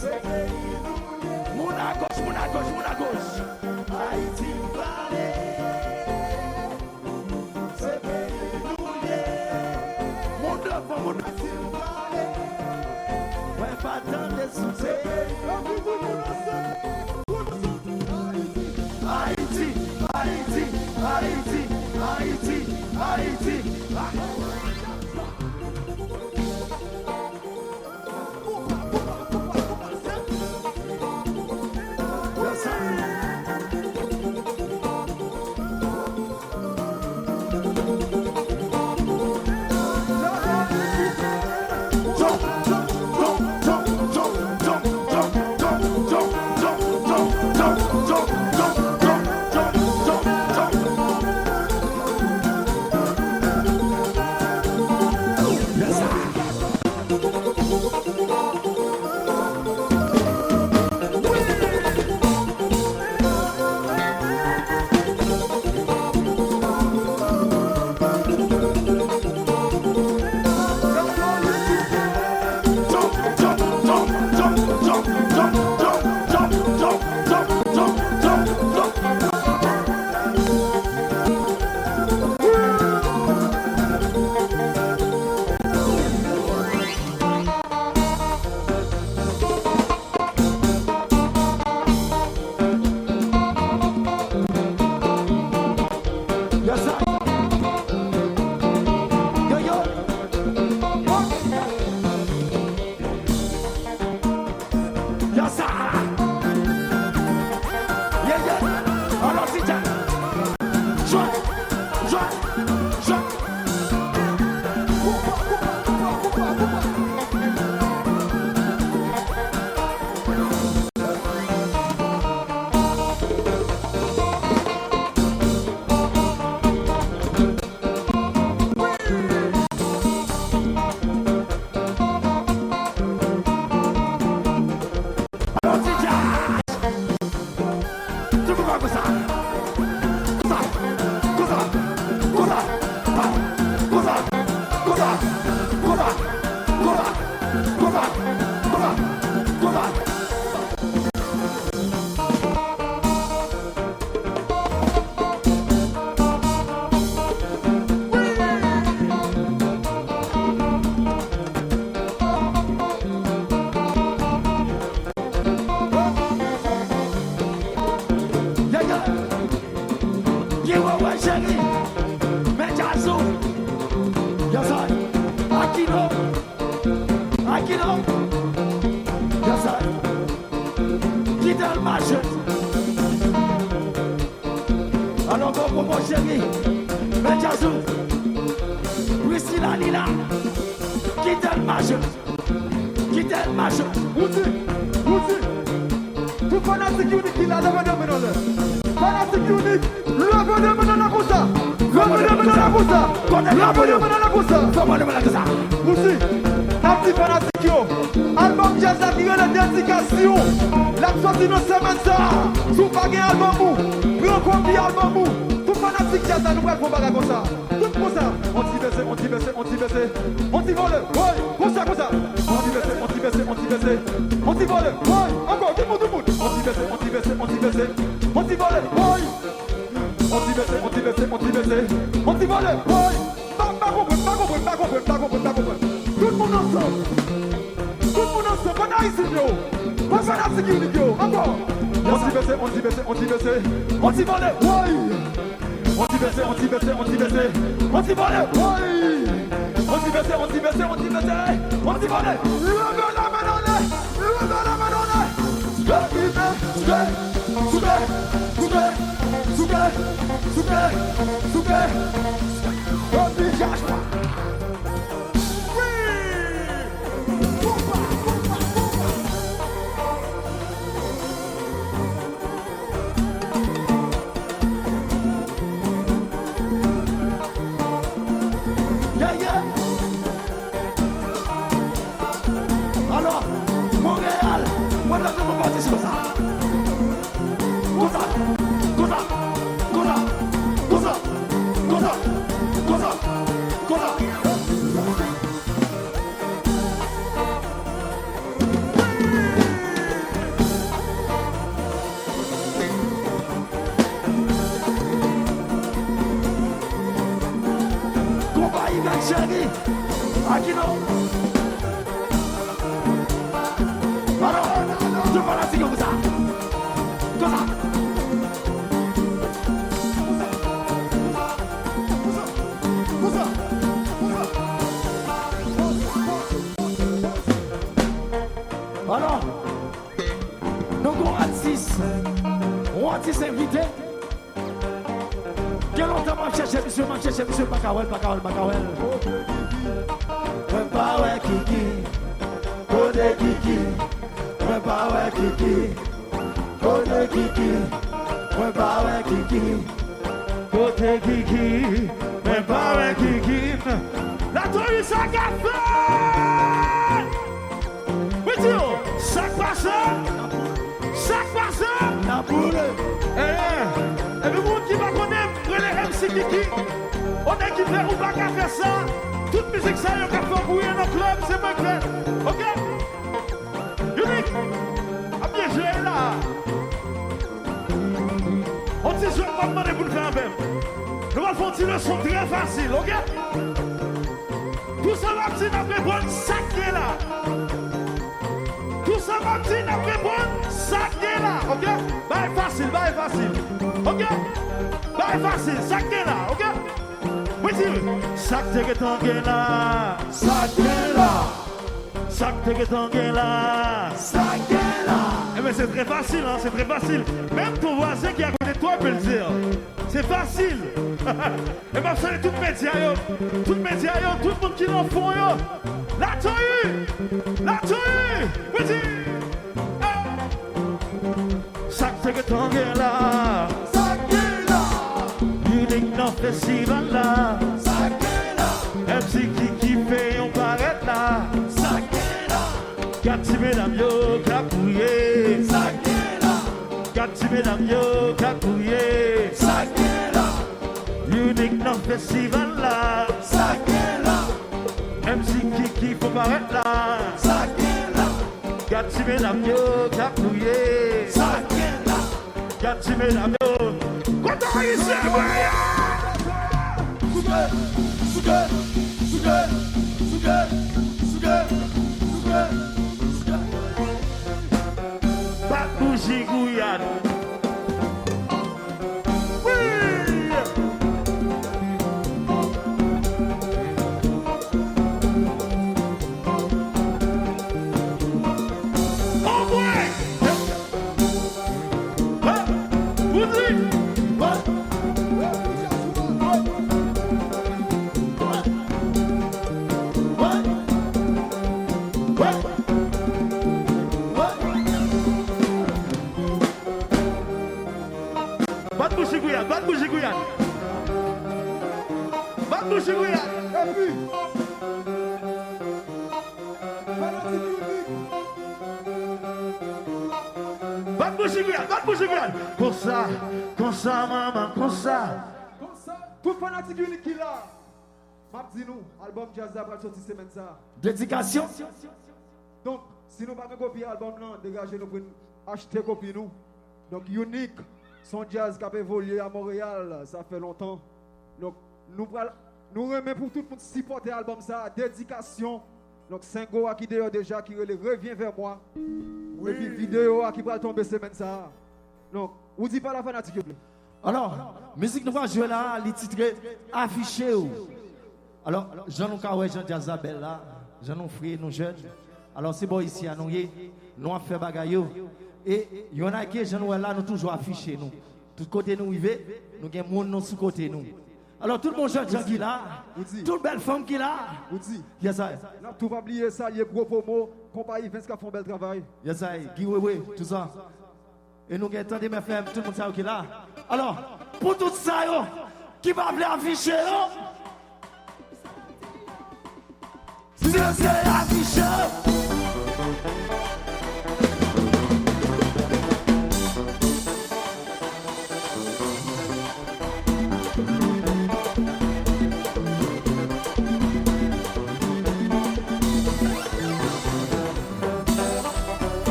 Se peyi nou ye. Moun agoch, moun agoch, moun agoch. Ayiti m prale. Se peyi nou ye. Moun devan, moun Ayiti m prale. Mwen pa tande sou se peyi. Tout moun ansanm. Tout moun ansanm. Ayiti, Ayiti, Ayiti, Ayiti, Ayiti. Yes, I. Yo, yo. Yes, I. Yeah, yeah. Alò, ti djaz. Jwè, jwè, jwè. Alò, ti djaz. Tout moun va konsa. Konsa. Konsa. Konsa. Konsa. Yeah, yeah. Ki wè, wè, cheri. Men djaz ou. Yes, I. Akino. Akino. Yes, I. Kite l mache. Alò, bon, bon, bon, cheri. Men djaz ou. Priscilla, li la. Kite l mache. Kite l mache. Wouti, Wouti. Tout fanatik Unique ki la, leve de men anlè. Fanatik Unique, leve de men anlè konsa. Leve de men anlè konsa. Leve de men anlè konsa. Fè mwen leve la konsa. Wouti, n ap di fanatik yo, albòm djaz la ki rele Dedikasyon, l ap sòti nan semèn sa a. Si w pa gen albòm ou, pran kopi albòm ou. Tout fanatik djaz la, nou pral fè yon bagay konsa. Tout konsa. On ti bese, on ti bese, on ti bese. On ti vole, woy. Konsa, konsa. On ti bese, on ti bese, on ti bese. On ti vole, woy. Ankò, tout moun, tout moun. On ti bese, on ti bese, on ti bese. On ti vole, woy. On ti bese, on ti bese, on ti bese. On ti vole, woy. Pa, pa konprann, pa konprann, pa konprann, pa konprann, pa konprann. Tout moun ansanm. Tout moun ansanm. Ban Ayisyen yo. Ban fanatik Unique yo. Ankò. On ti bese, on ti bese, on ti bese. On ti vole, woy. On ti bese, on ti bese, on ti bese. On ti vole, woy. On ti bese, on ti bese, on ti bese. On ti vole. Leve la men anlè. Leve la men anlè. Souke, souke, souke, souke, souke, souke. Bon, deja, wi. Yeah, yeah. Alò, Monreyal, mwen ta tou pati sou sa. Konsa, konsa, konsa, konsa. Cheri, Akino. Alò, tout fanatik yo konsa. Konsa. Alò, nou gon atis, yon atis envite. Gen lontan m ap chèche misye, m ap chèche misye, m pa ka wè l, pa ka wè l, pa ka wè l. Mwen pa wè Kiki. Kote Kiki? Mwen pa wè Kiki. Kote Kiki? Mwen pa wè Kiki. Kote Kiki? Mwen pa wè Kiki. Latori sa ka fè! Mwen di yo, sa k pase? Sa k pase? N ap boule. Eh, epi moun ki pa konnen m, rele M C Kiki. O nèg ki fè ou pa ka fè sa. Tout mizik sa yo k ap fè w gouye nan klèb, se mwen k fè. Oke? Unique, ap byen jwe la. On ti jwèt m ap mande pou n fè avè m. Nou pral fè on ti leson trè fasil, oke? Tou sa m ap di, n ap reponn sa k gen la. Tou sa m ap di, n ap reponn sa k gen la, oke? Bagay fasil, bagay fasil, oke? Bagay fasil, sa k gen la, oke? Mwen di, sa k te gentan gen la. Sa k gen la. Sa k te gentan gen la. Sa k gen la. Enben, se trè fasil, en, se trè fasil. Menm ton vwazen ki akote twa, Belzer. Se fasil. E m ap salye tout medya yo. Tout medya yo, tout moun ki nan fon yo. Latori! Latori! Mwen di, eh! Sa k te gentan gen la. Sa k gen la. Unique nan festival la. Sa k gen la. M C Kiki fè yon parèt la. Sa k gen la. Gad ti medam yo k ap kriye. Sa k gen la. Gad ti medam yo k ap kriye. Sa k gen la. Unique nan festival la. Sa k gen la. M C Kiki fè yon parèt la. Sa k gen la. Gad ti medam yo k ap kriye. Sa k gen la. Gad ti medam yo. Kote ayisyen mwen ye? Souke, souke, souke, souke, souke, souke, souke. Bat bouji Gouyad. Wi! Anmwey! Hè! Ou di? Bat bouji Gouyad, bat bouji Gouyad. Bat bouji Gouyad. Epi, fanatik Unique. Bat bouji Gouyad, bat bouji Gouyad. Konsa, konsa, manman, konsa. Konsa, tout fanatik Unique ki la. M ap di nou, albòm djaz la pral soti semèn sa a. Dedikasyon. Donk, si nou pa gen kopi albòm lan, degaje nou pou n achte kopi nou. Donk, Unique, se yon djaz k ap evolye a Monreyal, sa fè lontan. Donk, nou pral, nou renmen pou tout moun sipòte albòm sa a, Dedikasyon. Donk, Sengo a ki deyò deja, ki rele Reviens vers moi. Wi. Epi videyo a ki pral tonbe semèn sa a. Donk, ou di pa la fanatik yo vle. Alò, mizik nou pral jwe la, li titre Afiche w. Alò, jan nou ka wè, jan djaz la bèl la, jan nou fre, nou jèn. Alò, se bò isi a nou ye, nou ap fè bagay yo. E, yon ake, jan nou wè la, nou toujou afiche nou. Tout kote nou rive, nou gen moun nou sou kote nou. Alò, tout bon jèn jan ki la, tout bèl fanm ki la. Ou di. Yes, I. N ap tou pa bliye salye gwo pwomo, konpayi Vens k ap fè yon bèl travay. Yes, I. Guy Wewe, tout sa. E nou gen Tandem F M, tout moun sa yo ki la. Alò, pou tout sa yo ki pa vle afiche yo, si yo se afiche yo.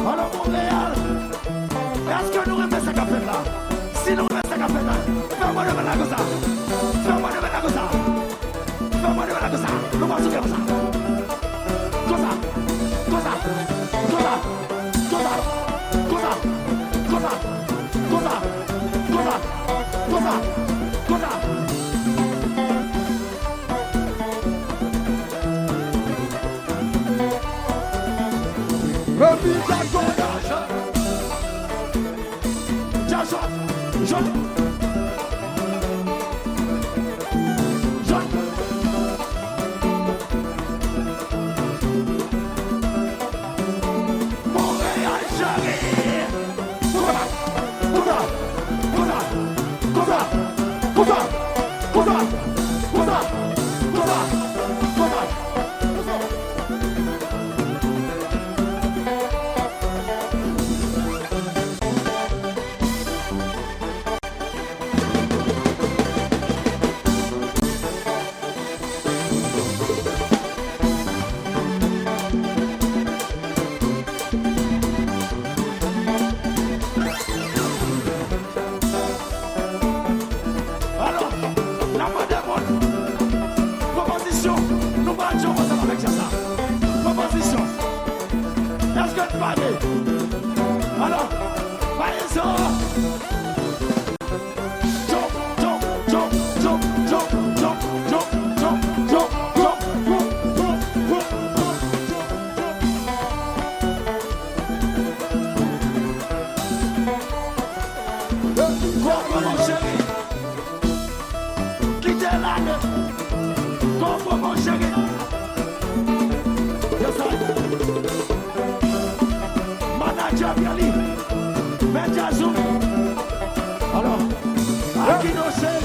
Alò, Monreyal, èske nou renmen sa k ap fèt la? Si nou renmen sa k ap fèt la, fè mwen leve la konsa. Fè mwen leve la konsa. Fè mwen leve la konsa. Nou pa sou kè konsa. Konsa. Konsa. Epi Jackson. Jackson. Jòt. Jòt. Monreyal cheri. Konsa, konsa, konsa, konsa. Alò, n ap mande moun, pran pozisyon, nou pral jwe ansanm avèk jazz la. Pran pozisyon. Èske n pare? Alò, pa ezite. Konprann mwen cheri. Kite l ale. Konprann mwen cheri. Yes I. Manager Pierre Lee. Mèt djaz ou. Alò, Akino cheri.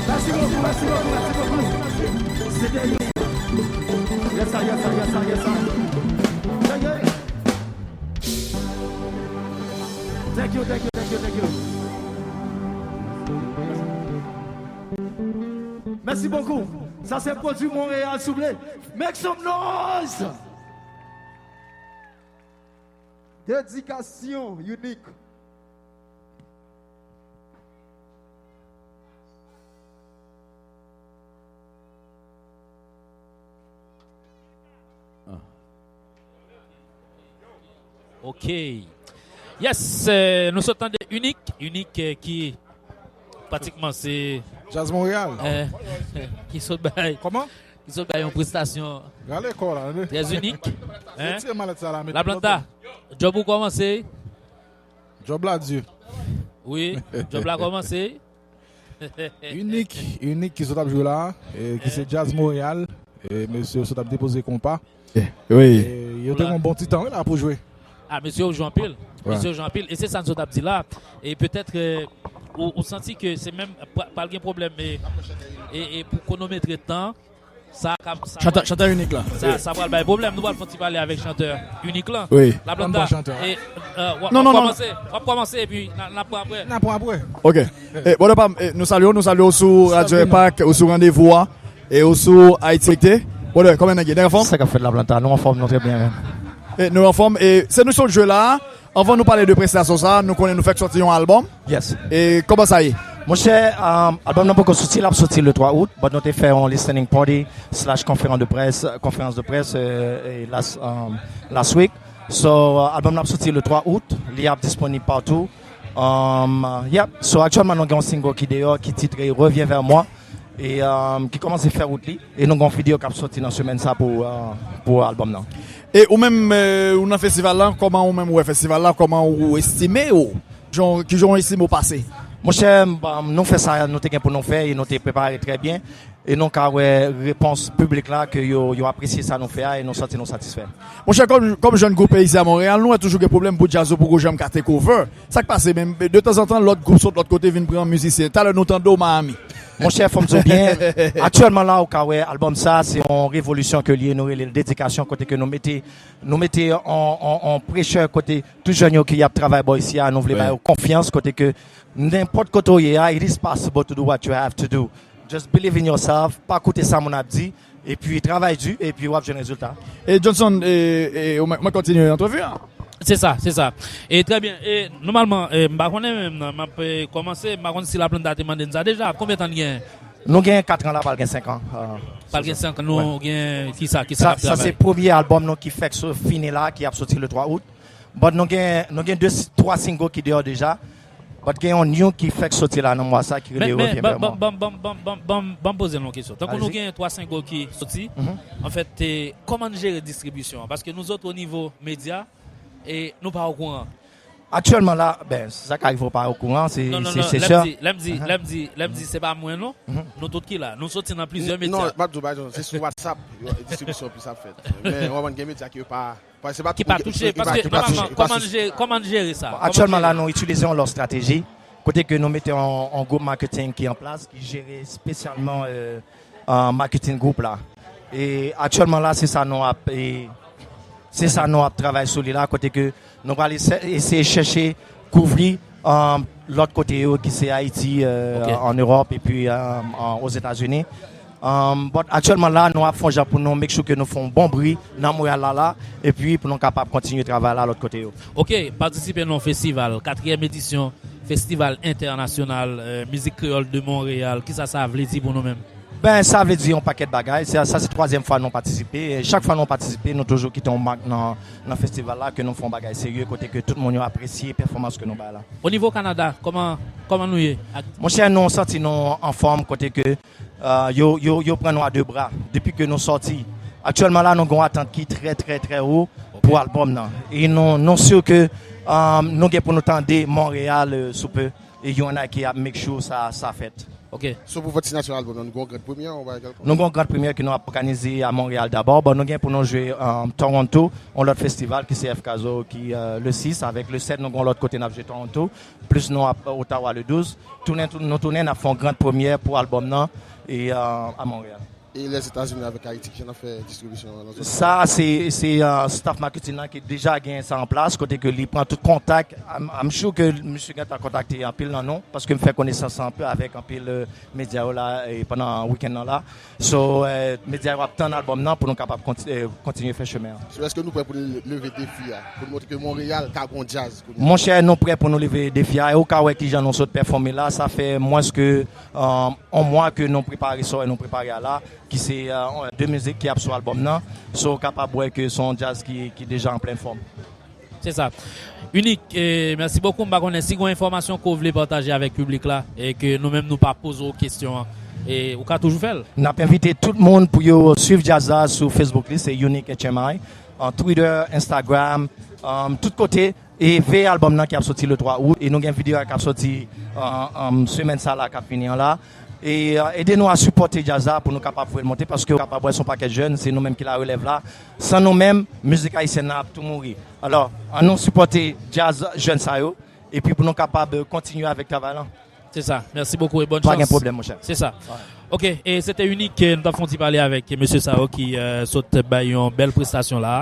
Mèsi bokou, mèsi bokou, mèsi bokou. Se te yon. Yes sir, yes sir, yes sir, yes sir. Yeah, yeah. Thank you, thank you, thank you, thank you. Mèsi bokou. Sa se pwodui Monreyal, souple. Make some noise! Dedikasyon inik. Ah. Ok. Yes, euh, nou sot tande Inik. Inik, euh, ki pratikman se Jazz Montréal. Euh, ki sot bay. Kòman? Ki sot bay yon prestasyon. Rale kò w la, tande. Trè inik. Hein? Retire malèt sa la, mete Laplanta, djòb ou kòmanse? Djòb la di. Wi, djòb la kòmanse. Inik, Inik ki sot ap jwe la, e, ki se Jazz Montréal, e, mesye yo sot ap depoze konpa. E, wi. E, yo te gen yon bon ti tan, wi, la pou jwe. Ah, mesye yo jwe anpil. Mesye yo jwe anpil. E se sa n sot ap di la. E petèt, e, ou, ou santi ke se menm, pra-, pral gen pwoblèm, e, e, e pou konometre tan, sa ka, sa, chantè, chantè Inik la. Sa, sa pral bay pwoblèm. Nou pral fè yon ti pale avèk chantè Inik la. Wi. Laplanta, e, e, w ap kòmanse, w ap kòmanse epi n a, n ap pran apre. N ap pran apre. Ok. E, brother pa m, e, nou salye w, nou salye w sou Radio Impact, ou sou Randevou a, e ou sou Ayiti Konekte. Brother, kòman nèg ye? Nèg anfòm? Sa k ap fèt Laplanta? Nou anfòm, nou trè byen menm. E, nou anfòm, e se nou sot jwe la. Anvan nou pale de prestasyon sa, nou konnen nou fèk sòti yon albòm. Yes. E kòman sa ye? Monchè, um, albòm nan poko soti, l ap soti le twa out, but nou te fè yon listening party slash konferans de près, konferans de près, euh, e last, um, last week. So, uh, albòm nan ap soti le twa out, li ap disponib patou. Um, yep. So, aktyèlman, nou gen yon single ki deyò, ki titre Reviens vers moi, e, um, ki kòmanse fè wout li. E nou gen yon videyo k ap soti nan semèn sa pou, uh, pou albòm nan. E ou menm, euh, ou nan festival la, kòman ou menm ou wè festival la, kòman ou estime ou? Jan, kijan w estime w pase? Monchè, m, nou fè sa nou te gen pou nou fè e nou te prepare trè byen. E nou ka wè repons piblik la ke yo, yo apresye sa nou fè a e nou santi nou satisfè. Monchè, kòm, kòm jèn gwoup isi a Monreyal, nou wè toujou gen pwoblèm pou djaz yo poko janm ka take over. Sa k pase menm? De tanzantan, lòt gwoup sot lòt kote vin pran mizisyen. Talè nou tande w Miami. Monchè, fò m di w byen, aktyèlman la, ou ka wè, albòm sa, se yon revolisyon ke l ye, nou rele l dedikasyon, kote ke nou mete, nou mete on, on, on pressure kote tout jèn yo ki ap travay bò isi a, nou vle ba yo konfyans, kote ke nenpòt kote w ye a, it is possible to do what you have to do. Just believe in yourself, pa koute sa moun ap di, epi travay di, epi w ap jwenn rezilta. E Johnson, e, e, ou mwen, mwen kontinye antrevi a. Se sa, se sa. E trè byen. E nòmalman, e, m pa konnen menm nan, m ap, e, kòmanse, m pa konn si Laplanta te mande n sa deja. Konbyen tan n gen? Nou gen kat an la, pral gen senk an. Pral gen senk an, nou gen kisa, kisa n ap travay? Sa se premye albòm nou ki fèk so-, fini la, ki ap soti le twa out. But nou gen, nou gen de, twa single ki deyò deja. But gen yon new ki fèk soti la nan mwa sa ki rele Revyen Vrèman. Ban m poze nou yon kesyon. Tankou nou gen twa single ki soti, anfèt, e, kòman n jere distribisyon an? Paske nou zòt o nivo medya, e nou pa okouran. Aktyèlman la, ben, sa ka rive w pa okouran, se, se, se sè. Non, non, non, lè m di, lè m di, lè m di, lè m di, se pa mwen non. Nou tout ki la, nou soti nan plizyè medya. Non, m ap di w, pa egzanp, se sou WhatsApp, yo, distribisyon plis ap fèt. Men, w konprann, gen medya ki yo pa, pa, se pa ki pa touche, paske nòmalman, kòman n jere, kòman n jere sa? Bon, aktyèlman la, nou itilize yon lòt estrateji, kote ke nou mete yon, yon gwoup marketing ki an plas, ki jere espesyalman, e, e, marketing gwoup la. E aktyèlman la, se sa nou ap, e, se sa nou ap travay sou li la, kote ke nou pral ese-, eseye chèche kouvri, e, lòt kote yo ki se Ayiti, e, an Ewòp epi, e, an, Ozetazini. E, but aktyèlman la, nou ap fè yon jan pou nou make sure ke nou fè yon bon bri nan Monreyal la la, epi pou nou kapab kontinye travay la lòt kote yo. Ok, patisipe nan yon festival, katriyèm edisyon Festival Entènasyonal, e, Mizik Kreyòl de Monreyal. Kisa sa vle di pou nou menm? Ben, sa vle di yon pakèt bagay. Sa, sa se twazyèm fwa nou patisipe. E chak fwa nou patisipe, nou toujou kite yon mak nan, nan festival la, ke nou fè yon bagay serye, kote ke tout moun yo apresye pèfòmans ke nou bay la. O nivo Kanada, kòman, kòman nou ye? Monchè, nou santi nou anfòm, kote ke, e, yo, yo, yo pran nou a de bra. Depi ke nou sòti, aktyèlman la, nou gen yon atant ki trè, trè, trè wo pou albòm nan. E nou, nou si ke, e, nou gen pou nou tande Monreyal, e, sou pe. E U N I K ap make sure sa, sa fèt. Ok. So, pou vòt sinati albòm nan, nou gen yon grand premyè, yon bagay kèlkonk? Nou gen yon grand premyè ke nou ap òganize a Monreyal dabò. Bon, nou gen pou nou jwe, e, Toronto, yon lòt festival ki se F K Zo ki, e, le sis, avèk le sèt, nou gen yon lòt kote n ap jwe Toronto, plis nou ap Ottawa le douz. Tounen, tou-, nou tounen, n ap fè yon grand premyè pou albòm nan, e, e, a Monreyal. E Lèzetazini avèk Ayiti, kijan n ap fè distribisyon an nan zòn sa? Sa, se, se, e, staff marketing nan ki deja gen sa an plas, kote ke li pran tout kontak. I'm, I'm sure ke misye gentan kontakte anpil nan nou, paske m fè konesans anpil avèk anpil, e, medya yo la, e, pandan wikenn nan la. So, e, medya yo ap tann albòm nan pou nou kapab konti-, e, kontinye fè chemen an. So, èske nou prè pou nou leve defi a, pou nou montre ke Monreyal ka gon djaz kounye a? Monchè, nou prè pou nou leve defi a, e ou ka wè kijan nou sot pèfòme la, sa fè mwens ke, e, yon mwa ke nou prepare sa, e nou prepare a la, ki se, e, de mizik ki ap sou albòm nan. So, ou kapab wè ke se yon djaz ki, ki deja an plen fòm. Se sa. Unique, e, mèsi bokou. M pa konnen si gon enfòmasyon ke w vle pataje avèk piblik la, e ke nou menm nou pa poze w kesyon an, e ou ka toujou fè l. N ap envite tout moun pou yo swiv djaz la sou Facebook li, se Unique H M I, an Twitter, Instagram, e, tout kote. E veye albòm nan ki ap soti le twa out. E nou gen videyo a k ap soti, e, e, semèn sa la k ap vini an la. E, e, ede nou a sipòte djaz la pou nou kapab voye l monte, paske ou kapab wè se yon pakèt jèn, se nou menm ki larelèv la. San nou menm, mizik ayisyèn nan ap tou mouri. Alò, ann nou sipòte djaz jèn sa yo, epi pou nou kapab, e, kontinye avèk travay lan. Se sa. Mèsi bokou e bòn chans. Pa gen pwoblèm, monchè. Se sa. Ok, e se te Unique, e, nou t ap fè yon ti pale avèk mesye sa yo ki, e, sot bay yon bèl prestasyon la.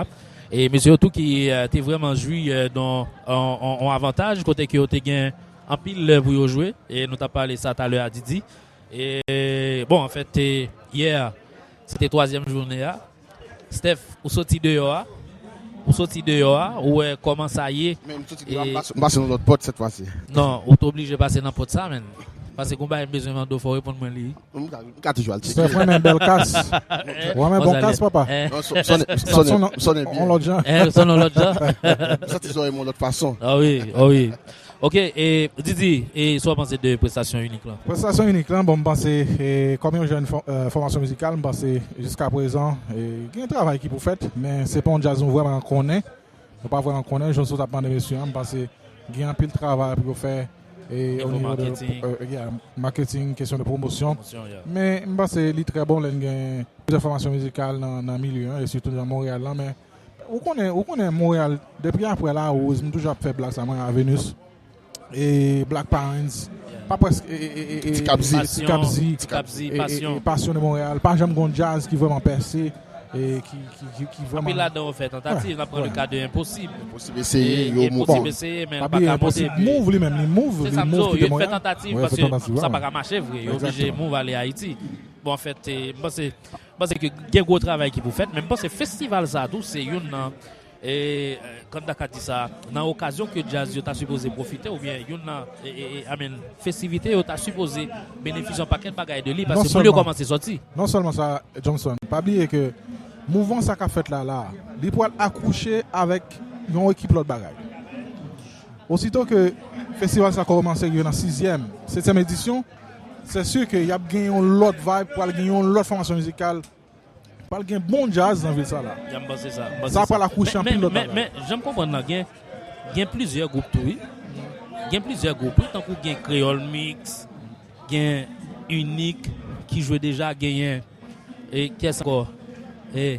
E mesye yo tou ki, e, te vrèman jwi, e, de yon, yon, yon, yon avantaj kote ke yo te gen anpil lè pou yo jwe. E nou t ap pale sa talè a, Didi. E, bon, anfèt, e, yè, se te twazyèm jounen an. Steph, ou soti deyò a. Ou soti deyò a, ou wè kòman sa ye. Men m soti deyò a, m pase, m pase nan lòt pòt sèt fwa si. Non, ou t oblije pase nan pòt sa, menn. Paske gon bagay m bezwen mande w, fò w reponn mwen li. M ka, m ka toujou al tcheke. Steph renmen bèl kas. Ou renmen bon kas, papa? Non, son, son, son, sonnen byen. On lòt jan. Eh, sonnen on lòt jan. M santi zòrèy mwen yon lòt fason. Ah wi, ah wi. Ok, e Didi, e sa w panse de prestasyon Unique lan? Prestasyon Unique lan, bon, m panse, e, kòm yon jèn fò-, e, fòmasyon mizikal, m panse jiska prezan, e, gen travay ki pou fèt, men se pa yon djaz nou vrèman konnen. Nou pa vrèman konnen, jan w sot ap mande mesye a, m panse gen anpil travay pou yo fè, e, o nivo de, e, yeah, marketing, kesyon de pwomosyon. Men m panse li trè bon lè n gen plizyè fòmasyon mizikal nan, nan milye an, e sitou nan Monreyal lan, men ou konnen, ou konnen Monreyal, depi apre Larose, m toujou ap fè blag sa, mwen a Venus, e Black Pines, pa prèske e, e, e, e, Ti Kabzi. Ti Kabzi, Ti Kabzi, e, e, Passion. E Passion de Montréal, pa janm gon djaz ki vrèman pèse e ki, ki, ki, ki Anpil vrèman ladan yo fè tantativ, n ap pran le ka de Enposib. Posib eseye, yo E mou- Posib bon. eseye, men l Pa pa bliye ka monte. Enposib move li menm, li move, Se li sa m di move w, kite yo fè Montréal. tantativ Wi, paske fè tantativ, sa wi. Pa ka mache vre, yo oblije Exactement. Move ale Ayiti. Bon, anfèt, e, m panse m panse ke gen gwo travay ki pou fèt, men m panse festival sa tou se youn nan e, e, kòm ta ka di sa, nan okazyon ke djaz yo ta sipoze pwofite, oubyen youn nan e, e, e, I mean, festivite yo ta sipoze benefisye yon pakèt bagay de li, Non paske moun yo sèlman- kòmanse sòti. Non sèlman sa, Johnson, pa bliye ke mouvman sa k ap fèt la la, li pral akouche avèk yon ekip lòt bagay. Osito ke festival sa kòmanse rive nan sizyèm, setyèm edisyon, se si ke y ap gen yon lòt vibe, pral gen yon lòt fòmasyon mizikal, pral gen bon djaz nan vil sa la. Jan m panse sa. m panse Sa sa. pral akouche Men- anpil men- lòt men- bagay. Men jan m konprann nan, gen, gen plizyè gwoup tou, wi. Gen plizyè gwoup, wi, tankou gen Kreyòl Mix, gen Inik ki jwe deja, genyen e kiyès ankò? E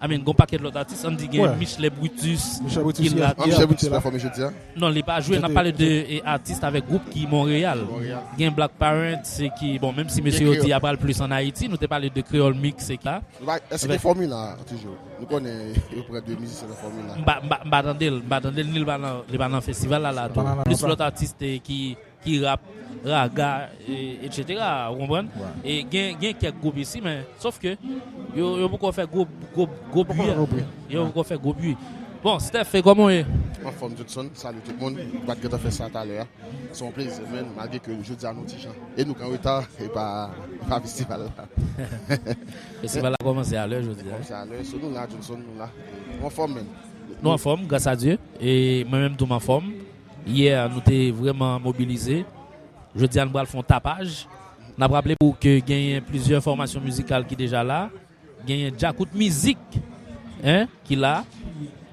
I mean, gon pakèt lòt atis, ann di gen Wè. Michelet Brutus Michelet Brutus, ki la. yeah. An Michelet Brutus pèfòme jodi a. Non, li pa jwe, n ap pale de e, atis avèk gwoup ki Monreyal. Gen Black Parents e ki, bon, menm si mesye yo di y ap al plis an Ayiti, nou te pale de Kreyòl Mix e ki la. Nou pa, èske gen fòmil la toujou? Nou konnen yo pran de mizisyen nan fòmil la. M pa, m pa, m pa tande l, m pa tande l, ni l pa nan, li pa nan festival la, la tou. Pa nan Plis festival. Lòt atis te ki, ki rap, raga, e, etsetera. Ou konprann? E gen, gen kèk gwoup isi, men sòf ke yo, yo poko fè gwo, gwo, gwo bwi. Poko fè gwo bwi. Yo poko fè gwo bwi. Bon, Steph, e kòman w ye? Anfòm Johnson, salut tout moun. M pa t gentan fè sa talè a. Se yon plezi, men malgre ke jodi a nou ti jan. E nou k an reta, e pa, e pa festival la. Festival la kòmanse alè jodi a. Kòmanse alè, so nou la, Johnson, nou la. Nou anfòm, men. Nou anfòm, gras a Dye. E mwen menm tou m anfòm. Yè, nou te vrèman mobilize. Jodi a, nou pral fè yon tapaj. N ap raple pou ke genyen plizyè fòmasyon mizikal ki deja la. Genyen Djakout Mizik, en, ki la.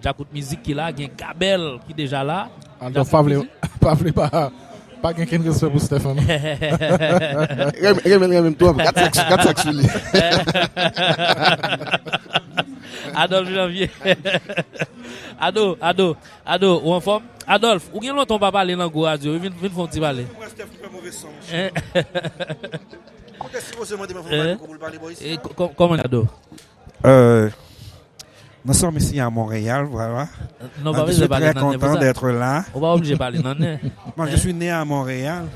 Djakout Mizik ki la. Gen Gabèl ki deja la. Adolphe pa vle, pa vle pa, pa gen kenn respè pou Steph, non. Renmen, renmen, renmen m twòp. Gad sa k sou, gad sa k sou li. Adolphe Janvier. Ado, Ado, Ado, ou anfòm? Adolphe, ou gen lontan ou pa pale nan gwo radyo, vin, vin fè yon ti pale. Mwen Steph ki fè move san, monchè. Hein? Ou te sipoze mande mwen pou m pale pou l pale bò isi. E, kò-, kòman Ado? Euh, nous sommes ici à Montréal, voilà. Non, pa Euh, je bezwen suis pale très nan nen pou content sa. D'être là. Ou pa oblije pale nan nen. Moi, je suis né à Montréal.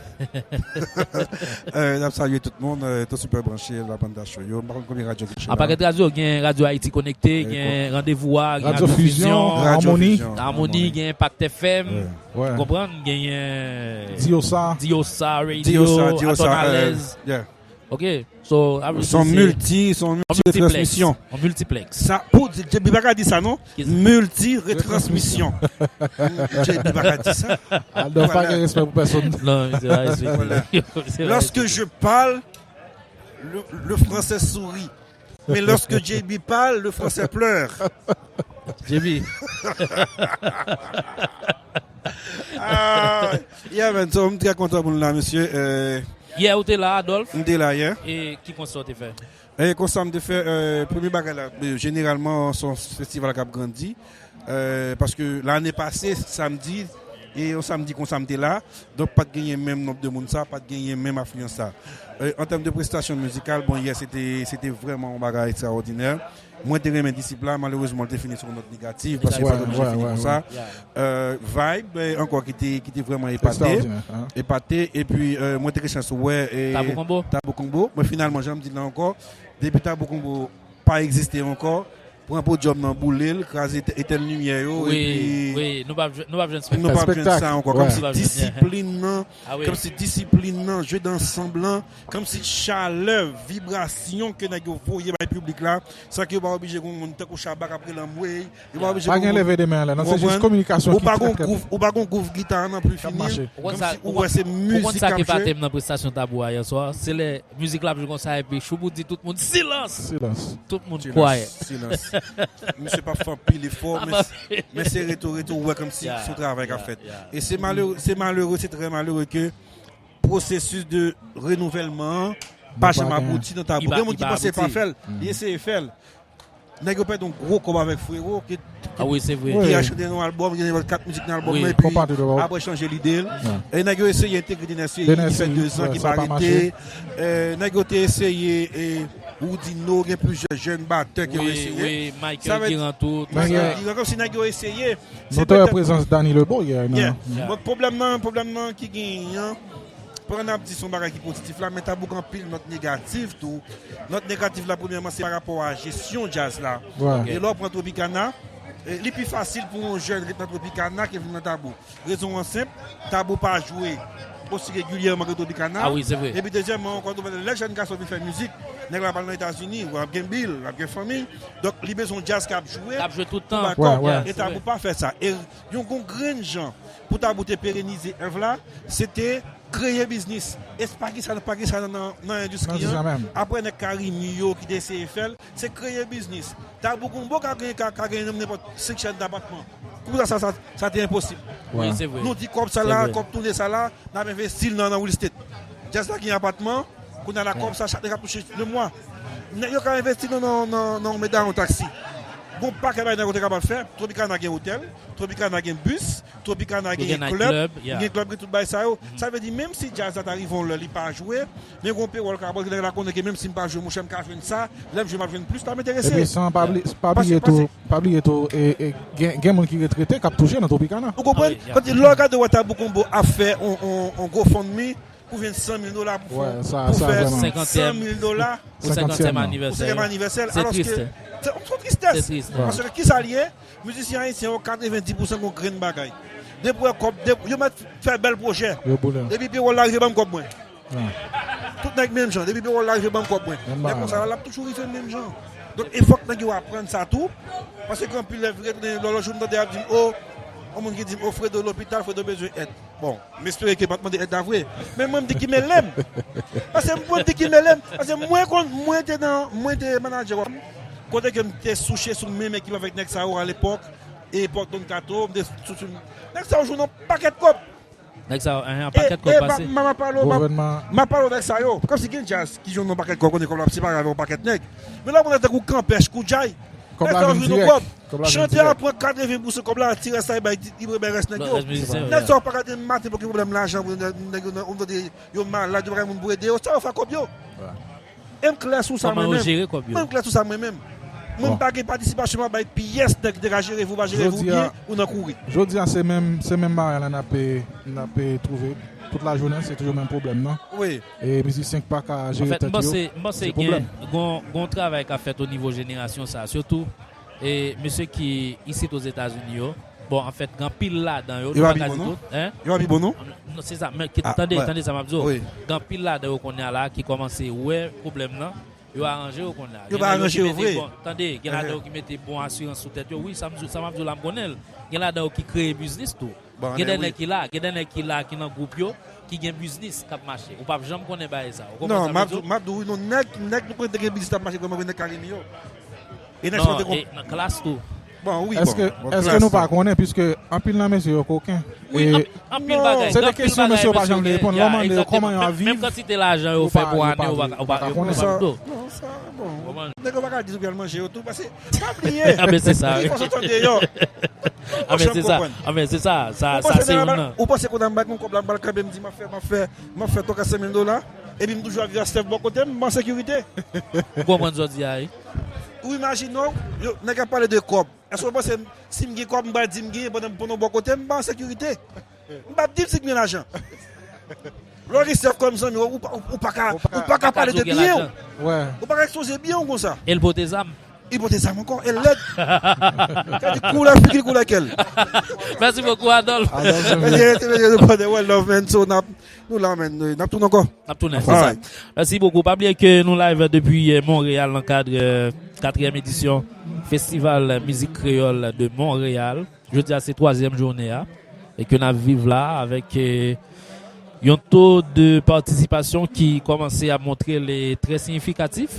Euh, n ap salye tout moun, euh, tout super branché, la banda show yo. M pa konn konbyen radyo ki chita. An pakèt radyo, gen Radyo Ayiti Konekte, gen Randevou a, gen Radio Fusion, Fusion, Harmonie. Fusion, Harmonie, gen Impact F M, Ouais. konprann, genyen Diosa. Diosa Radio, Diosa, Diosa, Atòn euh, Alèz. Yeah. Ok, so, a vle di Son se multi, son an multi retransmission. An multiplex. Sa, pou di, J B pa ka di sa, non? Ki sa? Multi retransmission. J B pa ka di sa. Adolphe pa gen respè pou pèsonn. Non, se pa respekte. Voilà. Se pa Lorsque respekte. Je parle, le, le français sourit. Mais lorsque J B parle, le français pleure. J B. Ah, yeah, man. So, m trè kontan pou nou la, mesye. Euh, Yè ou te la, Adolphe? M te la yè. E ki konsè ou te fè? E konsa m te fè, euh, premye bagay la, euh, jeneralman, se yon festival k ap grandi. Euh, paske lane pase, samdi, e yon samdi konsa m te la, donk pa t genyen menm nonb de moun sa, pa t genyen menm afliyans sa. Euh, an tèm de prestasyon mizikal, bon, yè, se te, se te vrèman yon bagay ekstraòdinè. Mwen te renmen Disip la, malerezman, l te fini sou yon nòt negatif, paske Ouais, pa t oblije ouais, fini ouais, konsa. ouais. Euh, vibe, euh, ankò, ki te, ki te vrèman epate. Ekstraòdinè, hein. Epate, epi, euh, mwen te gen chans wè, e, Tabou Combo? Tabou Combo. Mwen, finalman, jan m di l la ankò, depi Tabou Combo pa egziste ankò, pran podyòm nan, boule l, kraze, etèn limyè yo, Wi, epi wi, nou p ap jwenn, nou p ap jwenn nou p ap jwenn Spektak. Sa ankò. Ouais. Kòmsi disiplin nan, Ah wi. Kòmsi disiplin nan, jwe dansanb lan, kòmsi chalè, vibrasyon ke nèg yo voye bay piblik la, sa ke yo pa oblije gon moun tankou Shabba k ap rele anmwey, yo pa oblije Pa gon gen moun leve de men anlè, non, se Konprann? jis kominikasyon Ou ki pa trè gon trè gwouv, ou pa gon gwouv gita an nan pli K ap fini, mache. Ou konn sa, kòmsi ou ou wè konn, se ou konn mizik sa k ki ap jwe. Epate m nan prestasyon Tabou a yè swa, se lè mizik la ap jwe konsa epi Shoubou di tout moun silans. Silans. Tout moun Silans, kwayèt. Silans. Misye pa fè anpil efò, men, men se reto, reto, ou wè kòmsi Yeah, se yon travay k ap yeah, fèt. Yeah. E se malere, se malere, se trè malere ke pwosesis de renouvèlman an pa janm pa gen. abouti nan Tabou. Li pa, Gen moun li ki pa panse pa abouti. Fè l, li eseye fè l. Nèg yo pèdi yon gwo kòb avèk Frero, ke Ah wi, se vre. Ki a chante nan yon albòm, gen kat mizik nan albòm nan, epi apre chanje lide l. E nèg yo eseye entegre Denessie, ki fè dezan ki pa rete. E nèg yo te eseye, e Woodino, gen plizyè jèn batè ki yo eseye. Wi, Michael Guiran tou. Michael Guiran, kòmsi nèg yo eseye. Nou te wè prezans Danny Lebon yè nan. Bon, pwoblèm nan, pwoblèm nan ki genyen an, pandan n ap di se yon bagay ki pozitif la, men Tabou gen anpil nòt negatif tou. Nòt negatif la, premyèman, se pa rapò a jesyon djaz la. E lè w pran Tropicana, e li pi fasil pou yon jèn ret nan Tropicana ke vin nan Tabou. Rezon an senp, Tabou pa jwe osi regilyèman ke Tropicana. Ah wi, se vre. Epi dezyèmman ankò, nou wè lè jèn gason vin fè mizik, nèg la pral nan Etazini, w ap gen bil, w ap gen fanmi. Donk, li bezwen yon djaz k ap jwe. K ap jwe tout tan. E Tabou pa fè sa. E yon gon grenn jan pou Tabou te perenize èv la, se te kreye biznis. E se pa ki sa, pa ki sa nan, nan, nan endistri an. Apre nèg Carimi yo ki te eseye fè l, se kreye biznis. Tabou Combo ka gen, ka, ka gen nenpòt senk chanm dapatman. Kounya sa, sa, sa te enposib. Wi, se vre. Nou di kòb sa la, kòb toune sa la, n ap envesti l nan, nan real estate. Djaz la gen apatman, kounye a la kòb sa, chak nèg ap touche le mwa. Nèg yo ka envesti nan, nan, nan, nan yon medam, yon taksi. Gon pakèt bagay nèg yo te kapab fè. Tropicana gen otèl, Tropicana gen bis, Tropicana gen klèb, gen klèb, gen tout bagay sa yo. Sa vle di, menm si djaz la ta rive yon lè, li pa jwe, men gon pewòl k ap rantre, nèg la konnen ke menm si m pa jwe, monchè, m ka jwenn sa, lè m jwe, m ap jwenn plis, sa m enterese. Epi san pa bli-, pa bliye tou, pa bliye tou, e, e gen, gen moun ki retrete k ap touche nan Tropicana. Ou konprann? Kote lè w gade wè Tabou Combo ap fè on, on, on GoFundMe pou jwenn san mil dola pou fè, pou fè san mil dola pou senkantyèm anivèsè. Pou senkantyèm anivèsè. Alòske se yon tristès. Paske ki sa l ye? Mizisyen ayisyen yo, katrevenndis pousan gon grenn bagay. Depi w wè kòb, depi, yo mèt fè bèl pwojè. Depi pewòl la rive, ban m kòb mwen. Tout nèg menm jan, depi pewòl la rive, ban m kòb mwen. Men konsa la, l ap toujou rive menm jan. Donk, e fòk nèg yo aprann sa tou. Paske gen anpil lè vire tounen, lòt jou m tande y ap di m, o, yon moun ki di m, o, Fredo lopital, Fredo bezwen èd. Bon, m espere ke yo pa t mande èd la vre. Men mwen, m di ki mele m. Paske mwen, m di ki mele m. Paske mwen konn, mwen te nan, mwen te manadjè wap. Kote ke m te souche sou menm ekip avèk nèg sa yo alepòk, epòk Don Kato, m te sou, sou, nèg sa yo jwenn yon pakèt kòb. Nèg sa yo, en, en, pakèt kòb pase. M ap pale w, m ap pale w nèg sa yo. Kòmsi gen djaz ki jwenn yon pakèt kòb, konnen kòb la ap separe avè yon pakèt nèg. Men lè w pran nèg tankou Kanpèch, Koudjay, nèg sa yo jwenn yon kòb. Chantè a pran katreven pousan kòb la, ti rès la, li bay, li bay rès nèg yo. Nèg sa yo pa ka gen maten pou gen pwoblèm lajan, pou nèg yo, ou tande yo malad, yo pa gen moun pou ede yo, sa yo fè kòb yo. E m klè sou sa mwen menm. Mwen m klè sou sa mwen menm. Mwen m pa gen patisipasyon, m ap bay pyès nèg ki te ka jere vi w, pa jere vi w byen, ou nan kouri. Jodi a, se menm, se menm bagay la n ap, n ap twouve tout lajounen, se toujou menm pwoblèm nan. Wi. E mizisyen k pa ka jere tèt yo, se pwoblèm. Anfèt, m panse, m panse gen, gon, gon travay k ap fèt o nivo jenerasyon sa, sitou e mesye ki isit Ozetazini yo, bon, anfèt, gen anpil ladan yo, nou pa ka di tout, en? Yo pa pi bon, non? Non, se sa, men ki, tande, tande sa m ap di w. Gen anpil ladan yo kounye a la ki kòmanse wè pwoblèm nan, yo aranje yo kounye a. Yo pa aranje yo vre. Tande, gen ladan yo ki mete bon asirans sou tèt yo. Wi, sa m di w, sa m ap di w la, m konnen l. Gen ladan yo ki kreye biznis tou. Gen de nèg ki la, gen de nèg ki la, ki nan gwoup yo, ki gen biznis k ap mache. Ou p ap janm konnen bagay sa. Ou konprann sa m ap di w? Non, m ap di w, wi, non, nèg, nèg nou konnen te gen biznis k ap mache vrèman vre, nèg Carimi yo. E nèg sa yo te konn. Non, e nan Klass tou. Bon, wi, bon. Èske, èske nou pa konnen, piske anpil nan mesye yo koken? Wi, anpil bagay, se de kesyon mesye yo pa janm reponn. Lè w mande yo kòman yo ap viv, menm kantite lajan yo fè pou ane, yo pa ka, yo pa ka reponn ou tou. Non, sa, bon. Nèg yo pa ka di tou ki al manje yo tou, paske pa bliye. Anben, se sa, wi. Fò soti deyò. Anben, se sa. Anben, se sa. Sa, sa se youn nan. Ou panse kounye a m bay moun kòb la, m pral kanpe, m di m ap fè, m ap fè, m ap fè twa ka senk mil dola, epi m toujou ap viv a Steph bò kote m, m an sekirite. Ou konprann sa w di a, wi. Ou imajine w, yo, nèg ap pale de kòb. Èske w panse m, si m gen kòb, m pral di m genyen pandan, pandan w bò kote m, m pa an sekirite? M p ap di m si m gen lajan. Lè w gen Steph kòm zanmi w, ou pa, ou, ou pa ka, ou pa ka pale de byen w. Ou pa ka ekspoze byen w konsa. E l pote zam. Li pote zam ankò, e l lèd. Sa di koulè figi l, koulè kè l. Merci beaucoup, Adolphe. Mesye, mesye, mesye, one love, man. So, n ap, nou la, man. N ap tounen ankò. N ap tounen, se sa. Merci beaucoup. Pa bliye ke nou live depi, euh, Montréal, nan kad, euh, katriyèm edisyon Festival Mizik Kreyòl de Montréal. Jodi a se twazyèm jounen an e ke n ap viv la avèk, eh, yon to de patisipasyon ki kòmanse ap montre l trè siyifikatif,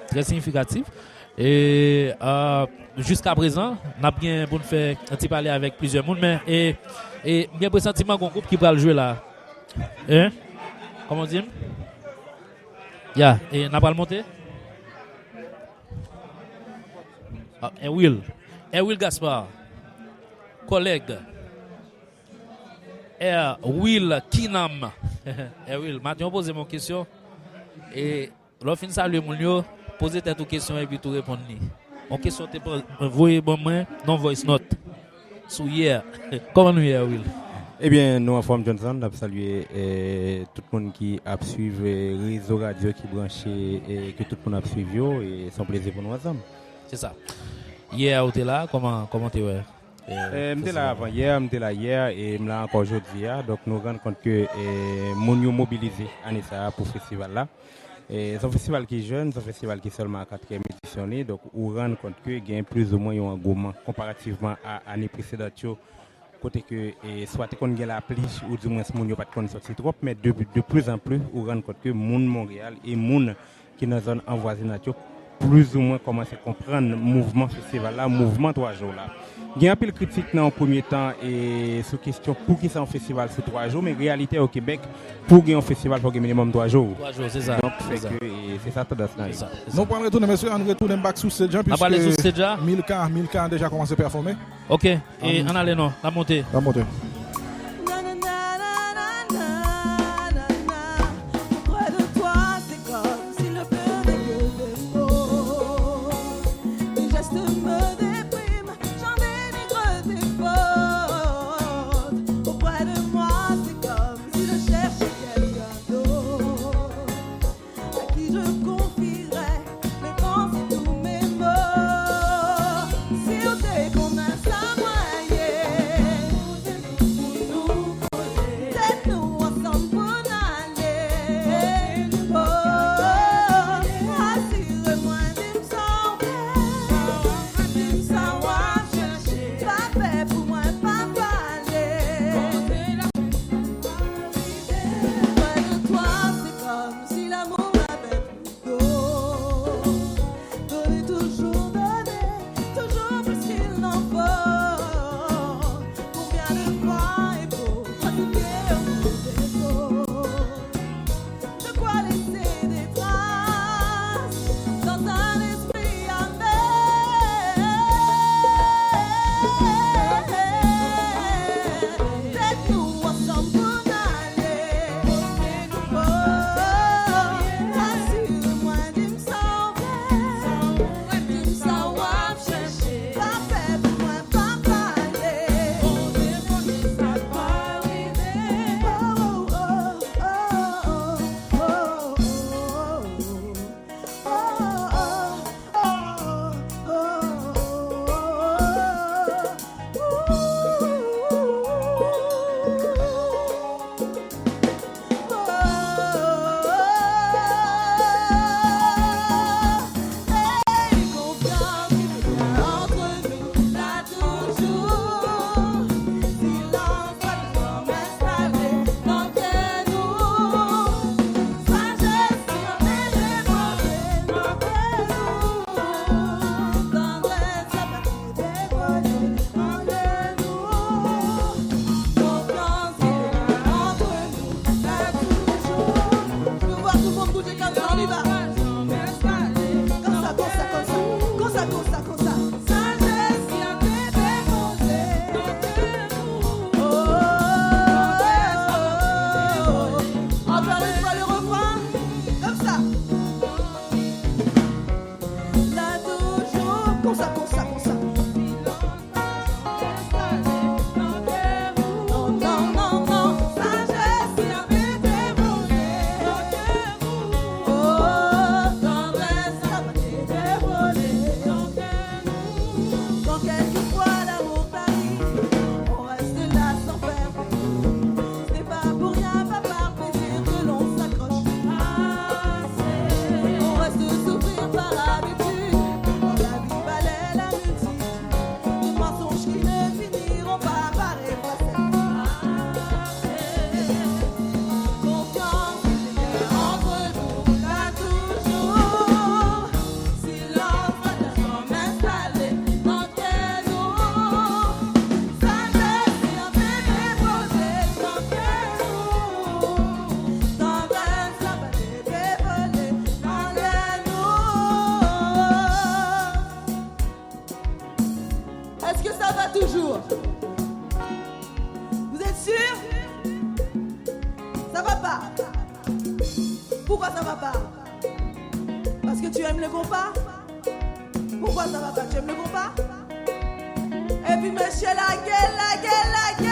trè siyifikatif. E, ah, jiska prezan, n ap gen pou n fè ti pale avèk plizyè moun, men, e, e, m gen presantiman gon gwoup ki pral jwe la. Hein? Kòman w di m? Ya, e n ap pral monte? Ah, Erwil. Erwil Gaspard. kòlèg Erwil Kinam. Erwil, Matyon poze m yon kesyon. E lè w fin salye moun yo, poze tèt ou kesyon epi tou reponn li. Yon kesyon te po- voye ban mwen nan voice note sou yè. Kòman nou ye, Erwil? Ebyen, nou anfòm, Johnson. N ap salye eh, tout moun ki ap swiv eh, rezo radyo ki branche e ke tout moun ap swiv yo. E se yon plezi pou nou ansanm. Se sa. Yè ou te la, kòman kòman te wè? Eh, m te la avan yè, m te la yè e m la ankò jodi a. Donk nou rann kont ke eh, moun yo mobilize ane sa a pou festival la. E se yon festival ki jèn, se yon festival ki sèlman a katriyèm edisyon li. Donk ou rann kont ke gen plizoumwen yon angouman konparativman a ane presedan yo. Kote ke e, swa te konn gen lapli, ou dimwens moun yo pa t konn soti twòp, men de, de plus en plus, ou rann kont ke moun Monreyal e moun ki nan zòn anvwazinant yo plizoumwen kòmanse konprann mouvman festival la, mouvman twa jou la. Gen anpil kritik nan yon premye tan e sou kesyon poukisa yon festival sou twa jou, men reyalite o Kebèk, pou gen yon festival, fò gen minimòm twa jou. Twa jou, se sa. Donk, se ke e, se sa tandans lan ye. Se sa, se sa. Nou pral retounen, mesye, ann retounen back sou stage an, N ap ale sou piske stage la. Milka, Milka deja kòmanse pèfòme. Ok, e ann ale non, n ap monte. N ap monte. Auprès de toi, c'est comme si le feu n'existait pas. Tes gestes me dépriment, j'en dénigre tes fautes. Auprès de moi, c'est comme si je cherchais quelqu'un d'autre à qui je confierais mes pensées, tous mes maux. Si on te commence à moyen, que tu aimes le compas? Pourquoi ça va pas? Tu aimes le compas? Et puis, monsieur, lage, lage, lage!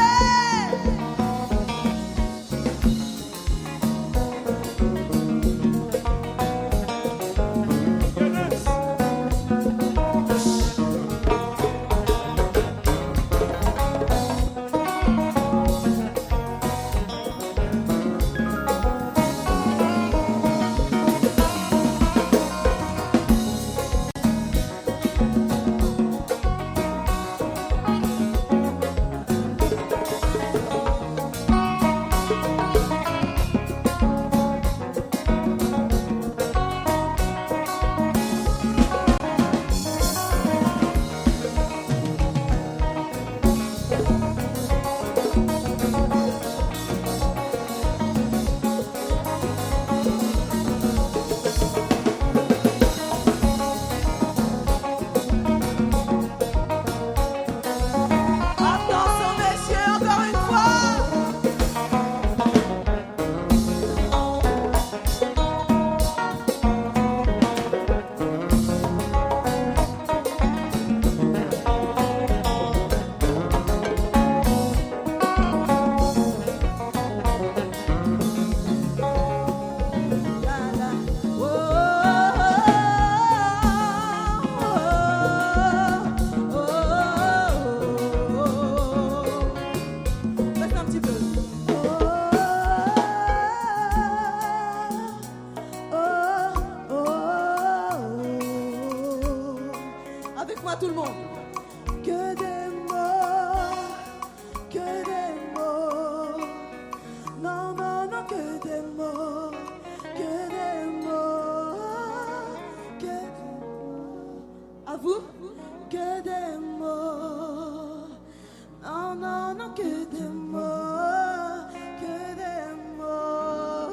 Attention, messieurs, encore une fois. Baisse un petit peu. Avec moi, tout le monde. Que des mots, que des mots. Non, non, non, que des mots, que des mots, que des mots. À vous. Que des mots. Non, non, non, que des mots, que des mots.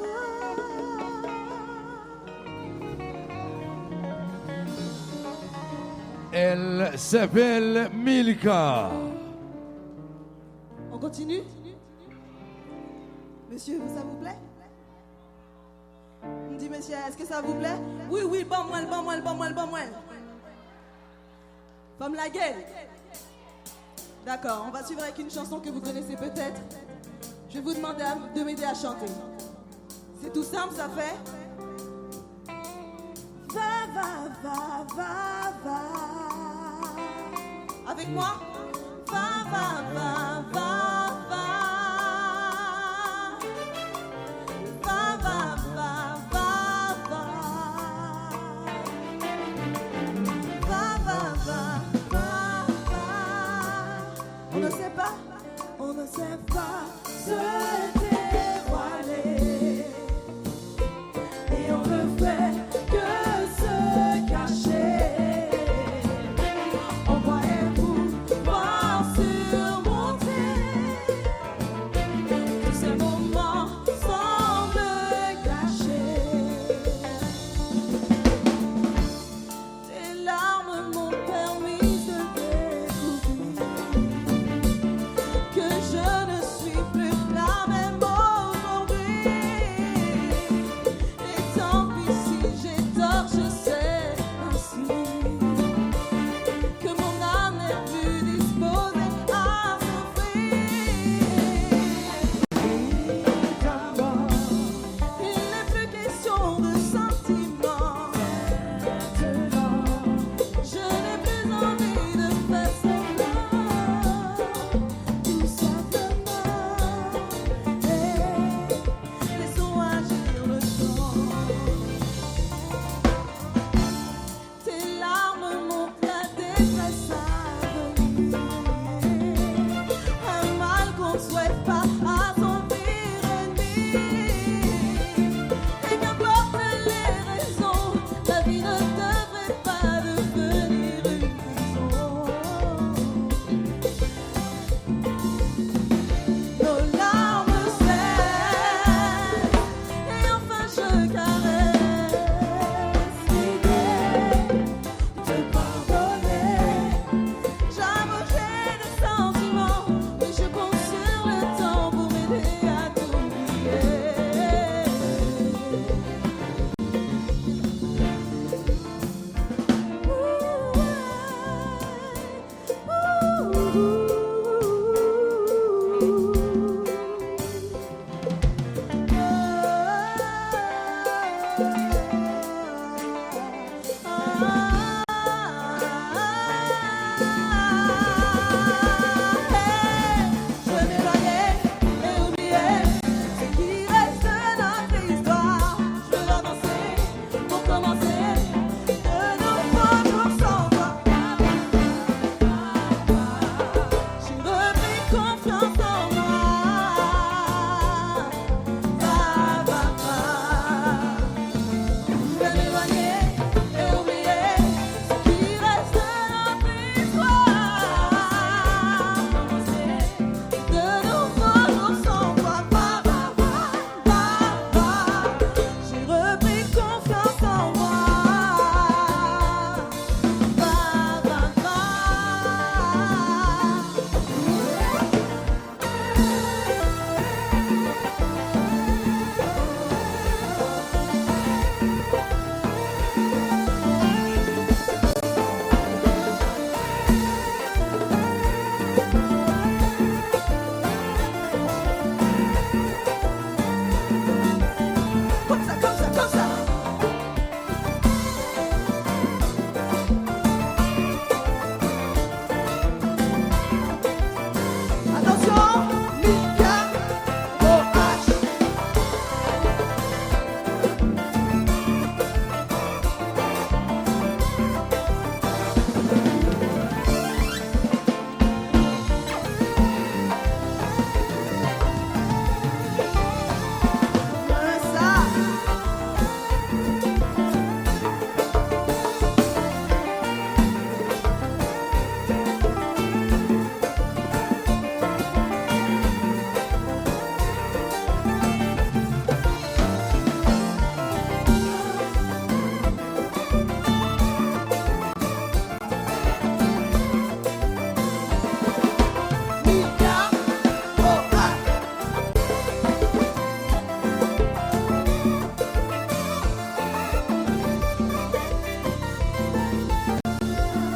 Elle s'appelle Milka. On continue? Monsieur, ça vous plaît? M di, mesye, èske sa vous plaît? Wi, wi, ban mwen l, ban mwen l, ban mwen l, ban mwen l. Ban m lage l. D'accord, on va suivre avec une chanson que vous connaissez peut-être. Je vais vous demander à- de m'aider à chanter. C'est tout simple, ça fait. Va, va, va, va, va. Avec moi. Va, va, va, va, va. Va, va, va, va, va. Va, va, va, va, va. On ne sait pas, on ne sait pas se dévoiler. Et on ne fait que se cacher. On croit un pouvoir surmonter. Tous ces moments semblent gâchés. Tes larmes m'ont permis de découvrir que je ne suis plus la même Je vais m'éloigner et oublier ce qui reste de notre histoire. Je veux avancer pour commencer de nouveaux jours sans toi. J'ai repris confiance en moi. Va, va, va. Je vais m'éloigner et oublier ce qui reste de notre histoire. De nouveaux jours sans toi. Va, va, va, va, va. J'ai repris confiance en moi. Va, va, va. Konsa, konsa, konsa. Atansyon, Mika, O H.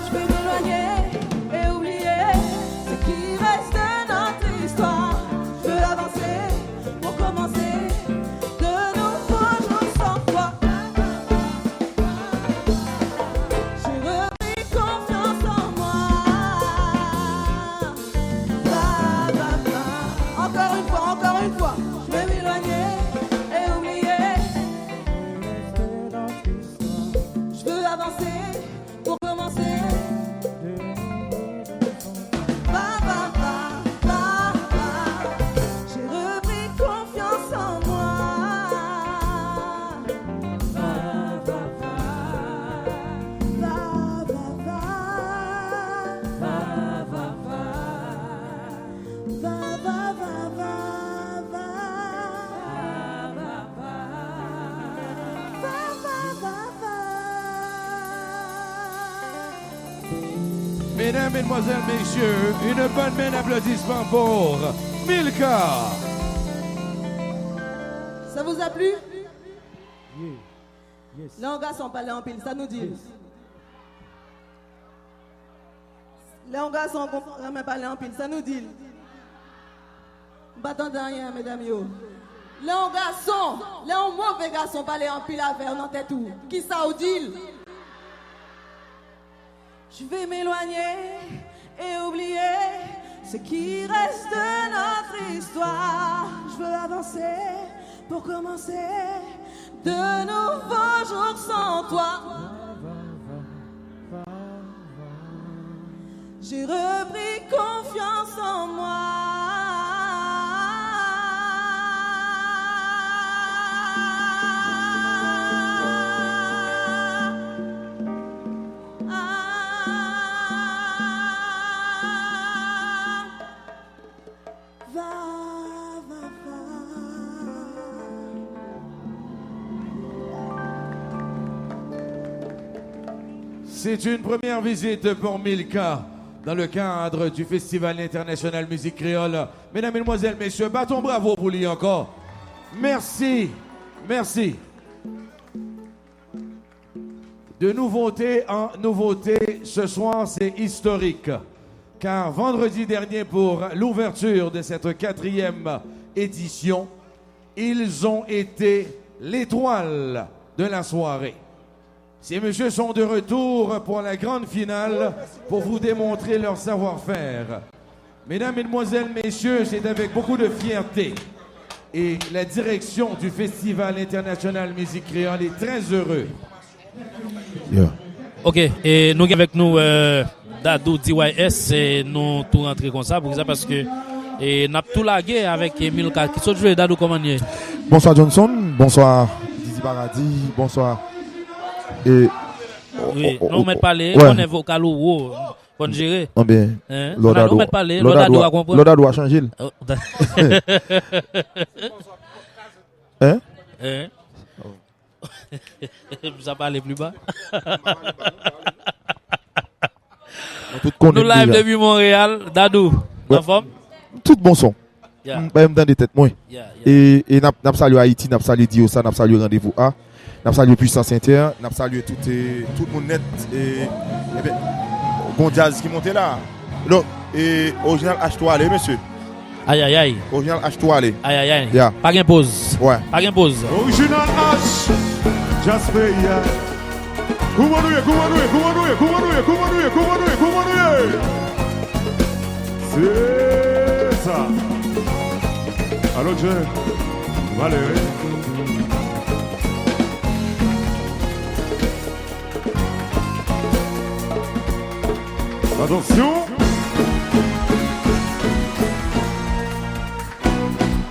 Je peux m'éloigner et oublier ce qui reste de notre histoire. Je veux avancer pour commencer de nouveaux jours sans toi. J'ai repris confiance en moi. Bla, bla, bla. Encore une fois, encore une fois. Je vais m'éloigner et oublier. Je veux avancer pour commencer. Va, va, va, va, va. J'ai repris confiance en moi. Va, va, va. Va, va, va. Va, va, va. Va, va, va, va, va. Va, va, va. Va, va, va, va. Mesdames, mesdemoiselles, messieurs, une bonne main d'applaudissements pour Milka. Ça vous a plu? Lè yon gason pale anpil, sa nou di l? Lè yon gason gon- renmen pale anpil, sa nou di l? M pa tande anyen, medam yo. Lè yon gason, lè yon move gason pale anpil avè w nan tèt ou, kisa w di l? Je vais m'éloigner et oublier ce qui reste de notre histoire. Je veux avancer pour commencer de nouveaux jours sans toi. J'ai repris confiance en moi. Ah. Va, va, va. C'est une première visite pour Milka dans le cadre du Festival International Musique Créole. Mesdames, Mesdemoiselles, Messieurs, baton bravo pou li ankò. Mèsi. Mèsi. De nouveauté en nouveauté, ce soir, c'est historique. Car vendredi dernier, pour l'ouverture de cette quatrième édition, ils ont été l'étoile de la soirée. Ces messieurs sont de retour pour la grande finale pour vous démontrer leur savoir-faire. Mesdames, Mesdemoiselles, Messieurs, c'est avec beaucoup de fierté et la direction du Festival International Musique Créole est très heureux. Ok, e nou gen avèk nou euh, Dadou D Y S, e nou tou rantre konsa. Poukisa? Paske e n ap tou lage avèk Milka. Ki sot jwe, Dadou, kòman n ye? Bonswa Johnson, bonswa Didi Paradis, bonswa. E, Wi, non, ou mèt pale, konnen vokal ou wo, konn jere. Anben, lòd a dwa, lòd a dwa, lòd a dwa chanje l. Hein? Hein? Sa pale pli ba. Nou tout konnen. Nou live depi Monreyal, Dadou, anfòm? Tout bon son. M pa menm tande tèt mwen. E n ap salye Ayiti, n ap salye Diosa, n ap salye Randevou A, n ap salye Pwisans Entè, n ap salye tout, tout moun nèt. Ebyen, gon djaz ki monte la. Donk, e, Orijinal H tou ale, mesye. Ayayay. Orijinal H tou ale. Ayayay. Ya. Pa gen poz. Wè. Pa gen poz. Orijinal H. Djaz peyi a. Kouman nou ye, kouman nou ye, kouman nou ye, kouman nou ye, kouman nou ye, kouman nou ye, kouman nou ye? Se sa. Alò, Dje, vale, wi. Atansyon.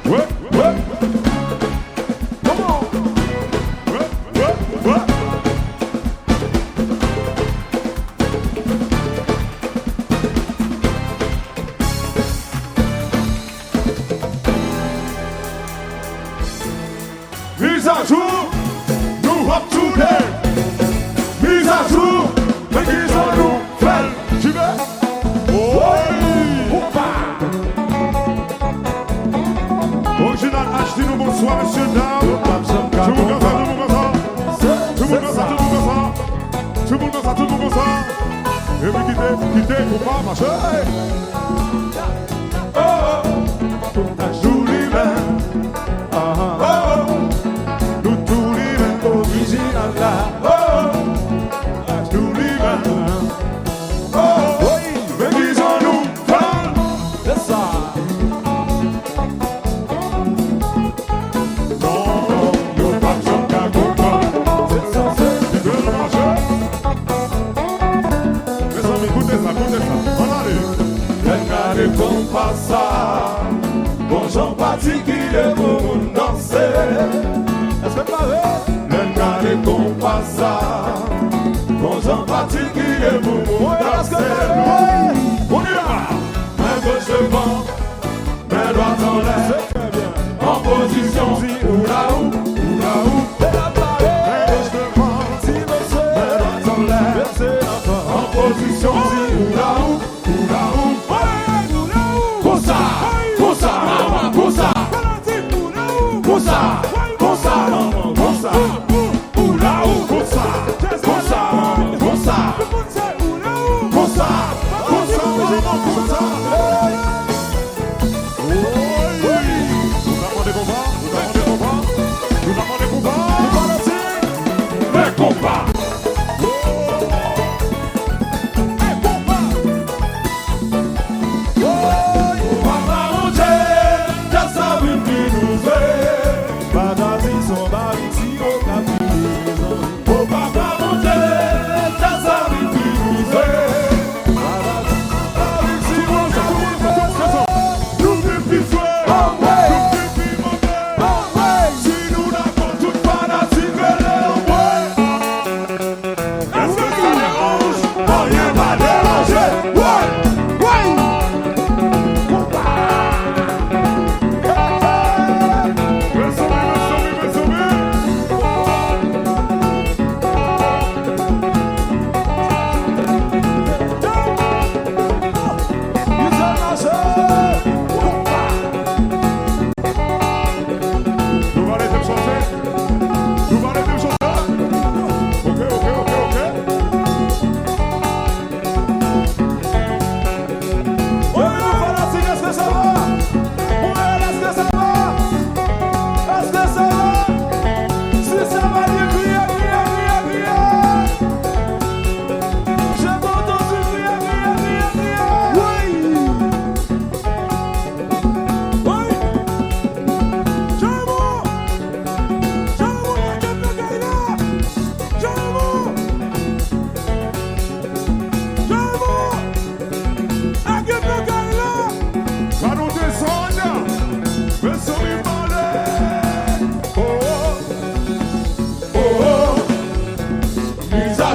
Wè, wè. Come on. Wè, wè, wè. Mizajou, nou ap tounen. Mizajou, men kijan nou fè l. Jibe. Woy. Koupa. Orijinal H D, nou bonswa, mesye dam. Tout moun konsa, tout moun konsa. Tout moun konsa, tout moun konsa. Tout moun konsa, tout moun konsa. Epi kite, kite, koupa, mache. Oh, oh. Tout H D limen. Ah, oh, oh. Nou tou limen orijinal la. Oh, oh. H D limen. Oh, oh. Men kijan nou fè l. Se sa. Non, non, yo p ap janm ka konprann. Se sa, se. Mezanmi, koute sa, koute sa. Ann ale. Lè n gade konpa sa, gon jan patikilye pou moun danse. Èske n pare? Lè n gade konpa sa, gon jan patikilye pou moun danse. On y va! Men goch devan, men dwat anlè. An pozisyon, ou la ou, ou la ou. Men goch devan, men dwat anlè. An pozisyon, ou la ou. Ou la ou. Konsa, konsa, mama, konsa. Konsa, konsa, mama, konsa. Ou la ou. Konsa, konsa, mama, konsa. Konsa, konsa, mama, konsa. Woy! Nou t ap mande konpa, nou t ap mande konpa, nou t ap mande konpa.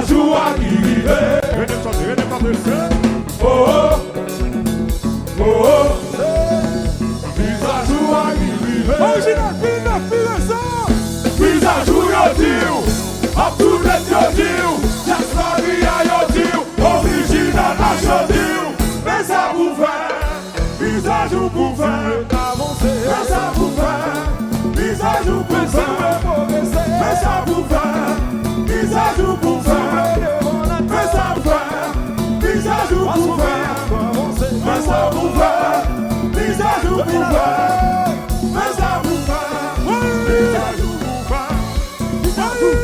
Jou a ki rive. Rete chante, rete chante, se. Oh, oh, oh, oh. Mizajou a ki rive. Orijinal, pi nèf, pi resan. Mizajou yo di w, ap tou nèt yo di w, djaz Mari a yo di w, orijinal H yo di w. Men sa pou fè. Mizajou pou fè. Men sa pou fè. Mizajou pou fè. Men sa pou fè. Mizajou pou fè. Men sa pou fè. Mizajou pou fè. Men sa pou fè. Mizajou pou fè. Men sa pou fè. Mizajou pou fè. Mizajou.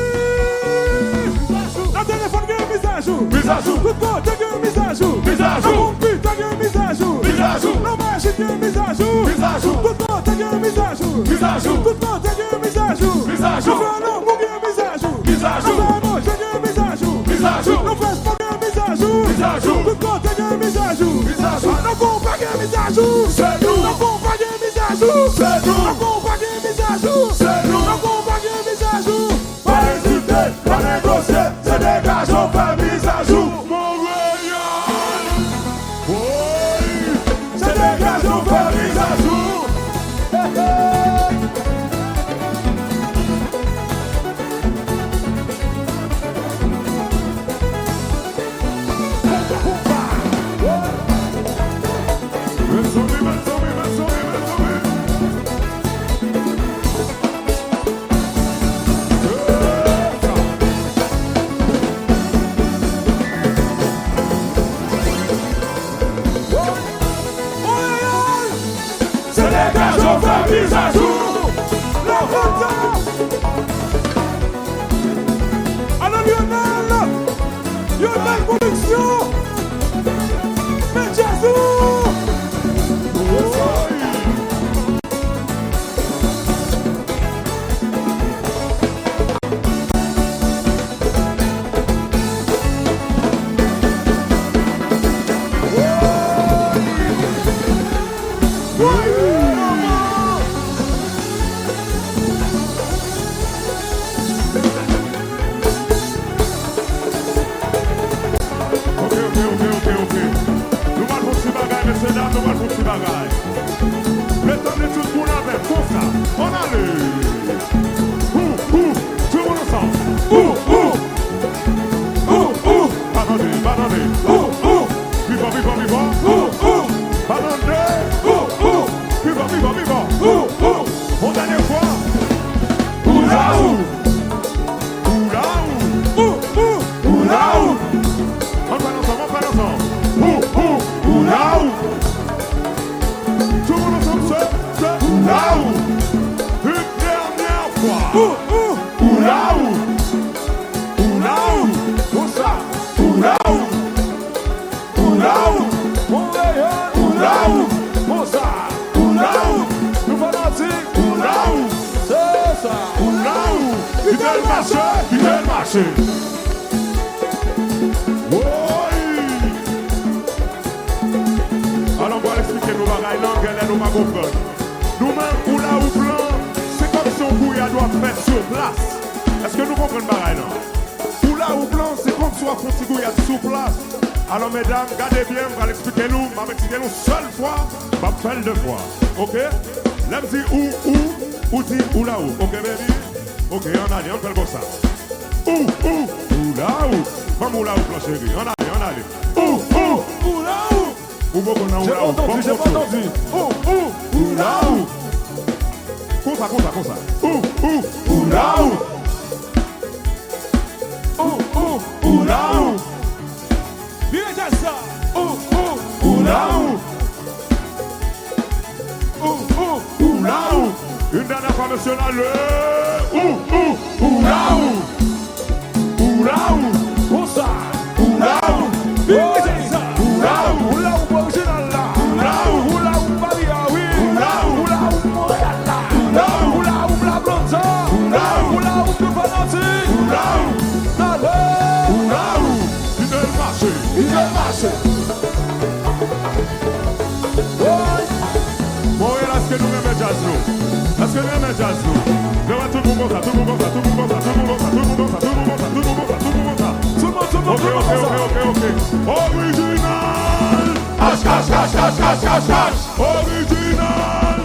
Nan telefòn gen mizajou. Mizajou. Tout kote gen mizajou. Mizajou. Nan konpita gen mizajou. Mizajou. Nan machin gen mizajou. Mizajou. Tout kote gen mizajou. Mizajou. Tout kote gen mizajou. Mizajou. Nan fè lanmou gen mizajou. Mizajou. Nan fè manje gen mizajou. Mizajou. Nan fè spò gen mizajou. Mizajou. Tout kote gen mizajou. Mizajou. Nan konpa gen mizajou. Se nou. Nan konpa gen mizajou. Se nou. Nan konpa gen mizajou. Se nou. Nan konpa gen mizajou. Pa ezite, pa negosye, se degaje w fè mizajou. Monreyal! Woy! Se degaje w fè mizajou. Hey, hey! Mezanmi, mezanmi, mezanmi, mezanmi. Se degaje w fè mizajou. Lève ta. Alò Lionel. Lionel Production. Men djaz ou. Ok, ok, ok, ok, ok. Nou pral fè yon ti bagay, mesye dam, nou pral fè yon ti bagay. Mezanmi, tout moun avè m konsa. Ann ale. Ou, ou, tout moun ansanm. Ou, ou. Ou, ou. Pa tande, pa tande. Ou, ou. Vivan, vivan, vivan. Ou, ou. Pa tande. Ou, ou. Vivan, vivan, vivan. Ou, ou. Yon dènye fwa. Ou la ou. Ou la ou. Ou, ou. Ou la ou. Ann fè l ansanm, ann fè l ansanm. Ou, ou. Ou la ou. Tout moun ansanm, se, se. Ou la ou. Yon dènye fwa. Ou, ou. Ou la ou. Ou la ou. Konsa. Ou la ou. Ou la ou. Monreyal. Ou la ou. Konsa. Ou la ou. Nou fanatik. Ou la ou. Se sa. Ou la ou. Kite l mache. Kite l mache. Woy! Alò, m pral eksplike nou bagay lan, genlè nou pa konprann. Nou menm, ou la ou blan, se kòmsi yon gouyad w ap fè sou plas. Èske nou konprann bagay lan? Ou la ou blan, se kòmsi w ap fè yon ti gouyad sou plas. Alò, medam, gade byen, m pral eksplike nou, m ap eksplike nou sèl fwa, m ap fè l de fwa. Oke? Lè m di ou, ou, ou di ou la ou. Oke, baby? Oke, ann ale, ann fè l konsa. Ou, ou, ou la ou. Ban m ou la ou blan cheri. Ann ale, ann ale. Ou, ou, ou la ou. Ou poko nan ou la ou. Ban m kontre. Ou, ou, ou la ou. Konsa, konsa, konsa. Ou, ou, ou la ou. Ou, ou, ou la ou. Vire djaz sa. Ou, ou, ou la ou. Ou, ou, ou la ou. Yon dènye fwa, mesye, ann ale. Ou, ou, ou la ou. Ou la ou. Konsa. Ou la ou. Vire djaz sa. Ou la ou. Ou la ou orijinal la. Ou la ou. Ou la ou Paris a, wi. Ou la ou. Ou la ou Montréal la. Ou la ou. Ou la ou Bla Blonde sa. Ou la ou. Ou la ou tout fanatik. Ou la ou. Ann ale. Ou la ou. Kite l mache. Kite l mache. Woy! Monreyal, èske nou renmen djaz nou? Èske nou renmen djaz nou? Lè w wè tout moun konsa, tout moun konsa, tout moun konsa, tout moun konsa, tout moun konsa, tout moun konsa, tout moun konsa, tout moun konsa. Sou Ok, ok, ok, ok, ok. Orijinal! H, H, H, H, H, H, H. Orijinal!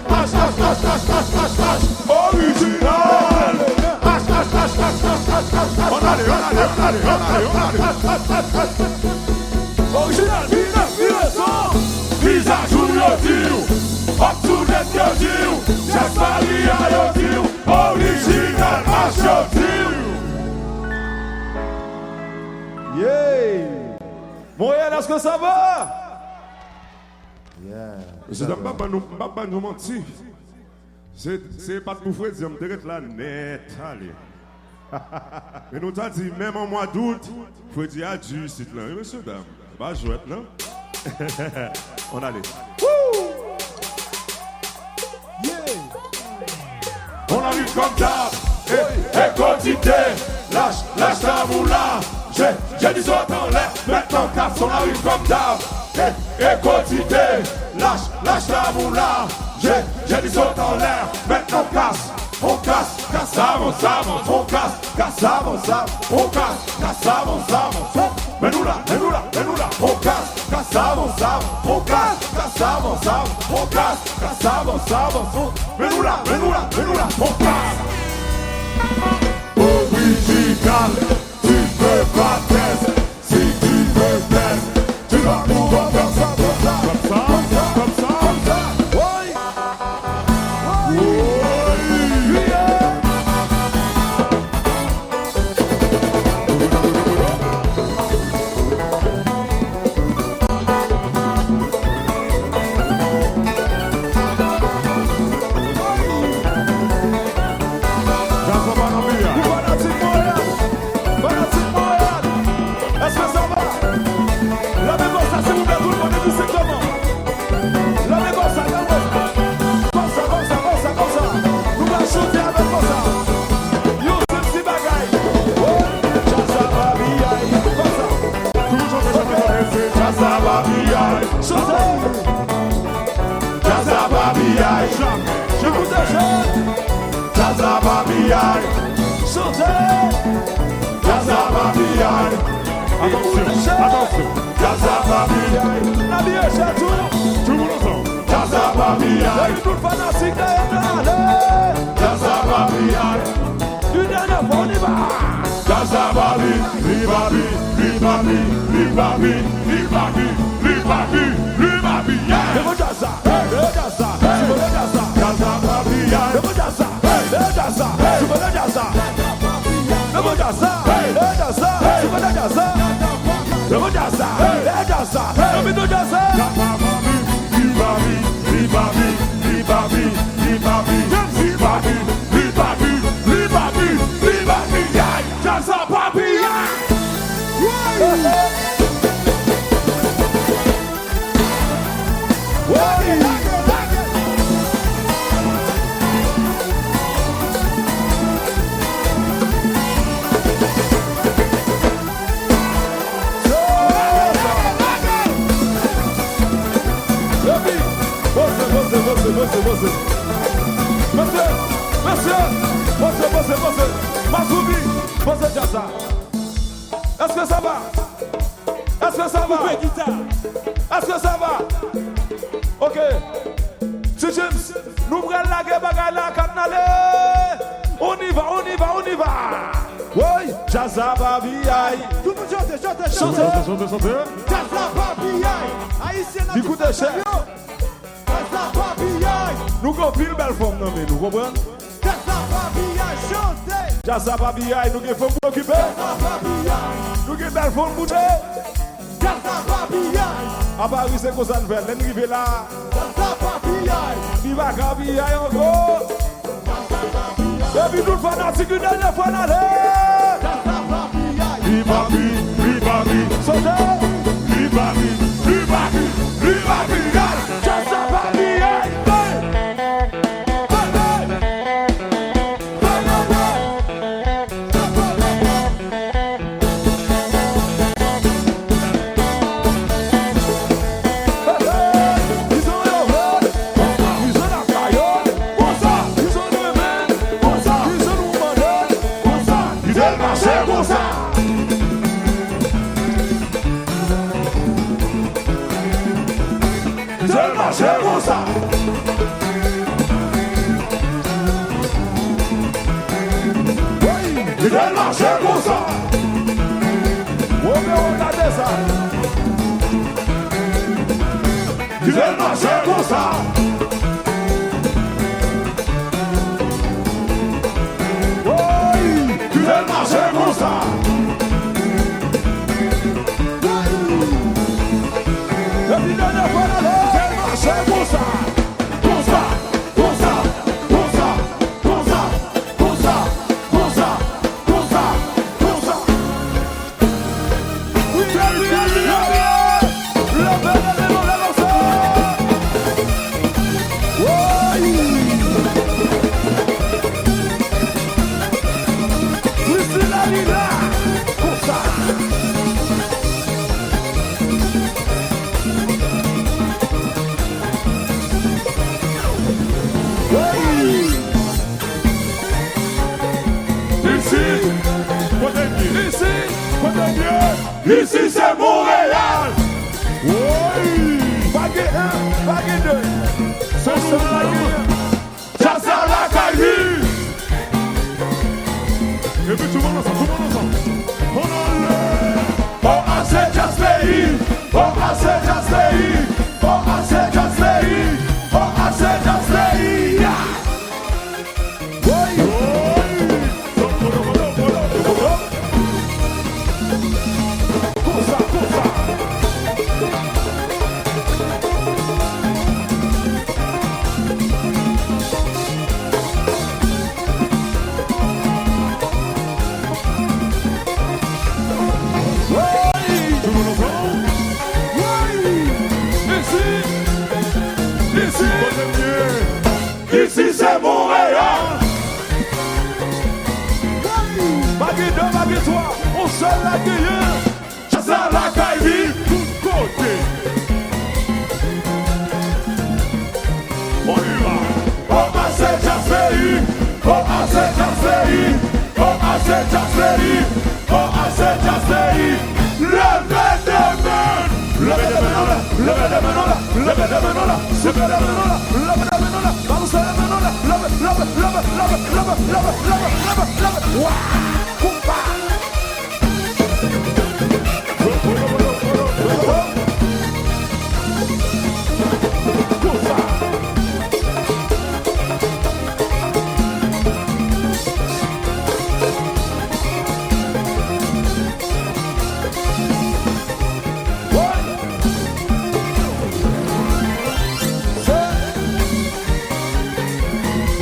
H, H, H, H, H, H, H. Orijinal! H, H, H, H, H, H, H, H. Ann ale, ann ale, ann ale, ann ale, ann ale. Orijinal, vire, vire son. Vizaj ou yo di w. Up to date yo di w. Jazz Papi a yo di w. Orijinal H yo di w. Yeah! Montréal, est-ce que ça va? Yeah. Mesye dam, m p ap ban nou, m p ap ban nou manti. Se, se pa t pou Fredi an, m te ret la nèt ale. E nou ta di, menm an mwa dout, Fredi a di isit lan, wi, mesye dam. Se pa jwèt, non? Ann ale. Woo! Yeah! On arrive comme d'hab, eh, eh, quantité. Lâche, lâche ta moula. J'ai, j'ai dit saute en l'air, maintenant casse, on arrive comme d'hab. Eh, eh, quantité. Lâche, lâche ta moula. J'ai, j'ai dit saute en l'air, maintenant casse. On casse, casse, avance, avance. On casse, casse, avance, avance. On casse, casse, avance, avance. On, men nou la, men nou la, men nou la. On casse, casse, avance, avance. On casse, casse, avance, avance. On casse, casse, avance, avance. On, men nou la, men nou la, men nou la. On casse. Orijinal, tu peux pas test. Si tu veux test, tu vas pouvoir faire ça, faire ça. Comme ça, comme ça, comme ça. Woy. Jazz la pa nan peyi a. Pou fanatik Montréal. Fanatik Montréal. Èske sa va? Leve konsa, silvouplè, tout moun, epi se kòman? Leve konsa, leve konsa. Konsa, konsa, konsa, konsa. Nou va choute avèk konsa. Yon sèl ti bagay. Oh, djaz la pa piyay. Konsa. Tout moun chante, chante, chante. Djaz la pa piyay. Chante. Djaz la pa piyay. Jamè, jamè. Ekoute, chante. Djaz la pa piyay. Chante. Djaz la pa piyay. Atansyon, atansyon. Djaz la pa piyay. N ap piyay chè tou. Tout moun ansanm. Djaz la pa piyay. Epi tout fanatik dèyè m nan ale. Djaz la pa piyay. Une dernière fois, on y va. Djaz la pa pi, li pa pi, li pa pi, li pa pi, li pa pi, li pa pi, li pa pi, yeah. Leve djaz la, leve djaz la, soupe djaz la. Djaz la pa piyay. Leve djaz la. Lè djaz la, soupe lè djaz la. Lè djaz la, lè djaz la, soupe lè djaz la. Lè djaz la, lè djaz la, lè djaz la. Djaz la pa piyay. Epi, poze, poze, poze, poze, poze. Mesye, mesye, poze, poze, poze. Masoubi, poze djaz la. Èske sa va? Èske sa va? Koupe gita. Èske sa va? Ok. Ti James, nou pral lage bagay la, k ap n ale. On y va, on y va, on y va. Woy, djaz la pa piyay. Tout moun chante, chante, chante. Chante, chante, chante. Djaz la pa piyay. Ayisyen nan tout sa yo. Djaz la pa piyay. Nou gen anpil bèl fanm nan men nou, konprann? Djaz la pa piyay, chante. Djaz la pa piyay, nou gen fanm pou okipe. Djaz la pa piyay. Nou gen bèl fanm pou te. Djaz la pa piyay. A Paris se konsa n fè, lè n rive la. Djaz la pa piyay. Li pa ka piyay ankò. Djaz la pa piyay. Epi tout fanatik, yon dènyè fwa n ale. Djaz la pa piyay. Li pa pi, li pa pi. Sote. Li pa pi, li pa pi, li pa piyay. Djaz la pa piyay. Hey! Hey, hey! Mache konsa. Wi, li fè l mache konsa. Romeo, gade sa. Li fè l mache konsa. Woy! Li fè l mache konsa. Woy! Epi dènye fwa nan lè. Li fè l mache konsa. Konsa, konsa, konsa. Wi, wi, wi, wi, wi. Leve, leve, leve, leve, leve. Woy! Priscilla li la. Konsa. Woy! Isi, kote m ye? Isi, kote m ye? Isi se Monreyal. Woy! Pa gen en, pa gen de. Se nou menm. Djaz la lakay li. Epi tout moun ansanm, tout moun ansanm. Ann ale. O A se djaz peyi. O A se djaz peyi. O A se djaz peyi. O A se djaz peyi. Yeah! Woy! Konsa, konsa. Woy! Tout moun ansanm. Woy! Isi! Isi! Kote m ye? Isi se Monreyal. Pa gen de, pa gen twa, on sèl la genyen. Djaz la lakay li tout kote. On y va. O A se djaz peyi. O A se djaz peyi. O A se djaz peyi. O A se djaz peyi. Leve de men. Leve de men nou la. Leve de men nou la. Leve de men nou la. Leve de men nou la. Leve de men nou la. Balanse men nou la. Leve, leve, leve, leve. Wa! Konpa!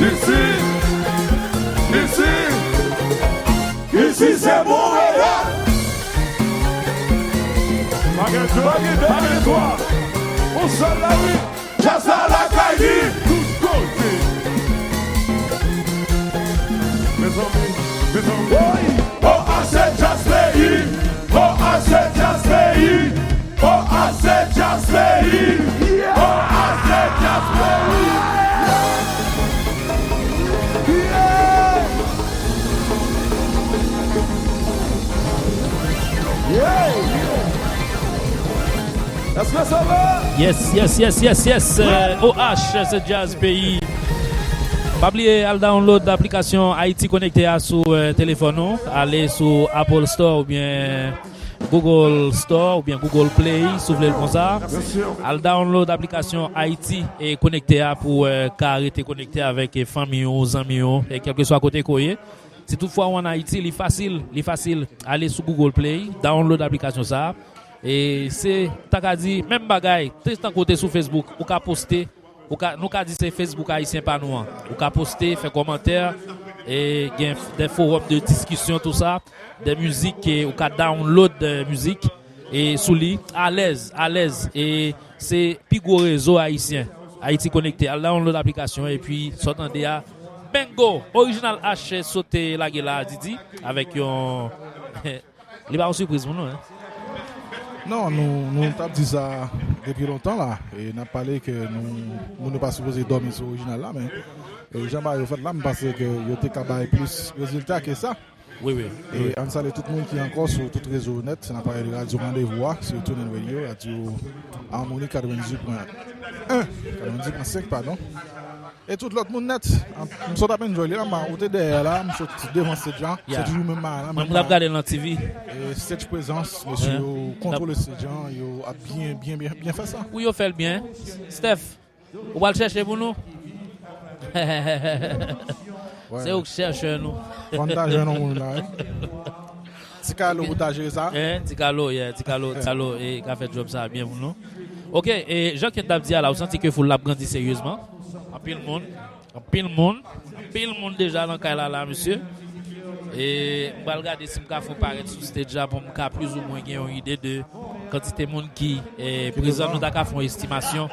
Isi, isi, isi se Monreyal. Pa gen de, pa gen de, pa gen twa. On sèl la, wi. Djaz la lakay li tout kote. Mezanmi, mezanmi. Woy! O A se djaz peyi. O A se djaz peyi. O A se djaz peyi. O A se djaz peyi. Yeah! Yeah! Èske sa va? Yes, yes, yes, yes, yes. Euh, O H, se djaz peyi. Pa bliye al download aplikasyon Haïti Connecté a sou, euh, telefòn ou. Ale sou Apple Store oubyen Google Store oubyen Google Play, si w vle l konsa. Al download aplikasyon Haïti e Connecté a pou, euh, ka rete konekte avèk, euh, fanmi w, zanmi w, e kèlkeswa kote ke w ye. Si toutfwa w ann Ayiti, li fasil, li fasil. Ale sou Google Play, download aplikasyon sa a. E se, ta ka di, menm bagay, se tankou w te sou Facebook, ou ka poste, ou ka, nou ka di se Facebook ayisyen pa nou an. Ou ka poste, fè kòmantè, e gen f-, de forum de diskisyon, tou sa, de mizik, e ou ka download, e, mizik, e sou li, alèz, alèz, e se pi gwo rezo ayisyen, Ayiti Konekte. Al download aplikasyon, epi sa w tande a, Bengo, Original H sote lage la, Didi, avèk yon, li pa yon sipriz pou nou, en. Non, nou, nou t ap di sa depi lontan la. E n ap pale ke nou, moun yo pa sipoze dòmi sou Original la, men, e, jan bagay yo fèt la, m panse ke yo te ka bay plis rezilta ke sa. Wi, wi. E ann salye tout moun ki ankò sou tout rezo nèt, nan aparèy de radyo Randevou a, sou TuneIn Radio, radyo Harmonie katrevendizuit pwen en, katrevendizuit pwen senk, padon. E tout lòt moun nèt, m sot ap enjoy li la, ou te dèyè la, m sot devan stage la, se toujou menm bagay la, menm bagay. Mwen m t ap gade l nan T V. E stage prezans, mesye yo kontwole stage la, yo ap byen, byen, byen, byen fè sa. Wi, yo fè l byen. Steph, ou pral chèche pou nou? Se ou k chèchè nou. Fò n ta jwenn yon moun la, wi. Ti Kalo pou ta jere sa. Hein, Ti Kalo, yeah, Ti Kalo, Ti Kalo, e ka fè djòb sa byen pou nou. Ok, e jan ke n t ap di a la, ou santi ke foul la ap grandi seryezman. Anpil moun, anpil moun, anpil moun deja nan kay la, la, mesye. E m pral gade si m ka fè w parèt sou stage la pou m ka plizoumwen gen yon ide de kantite moun ki, e, prezan, nou ta ka fè yon estimasyon,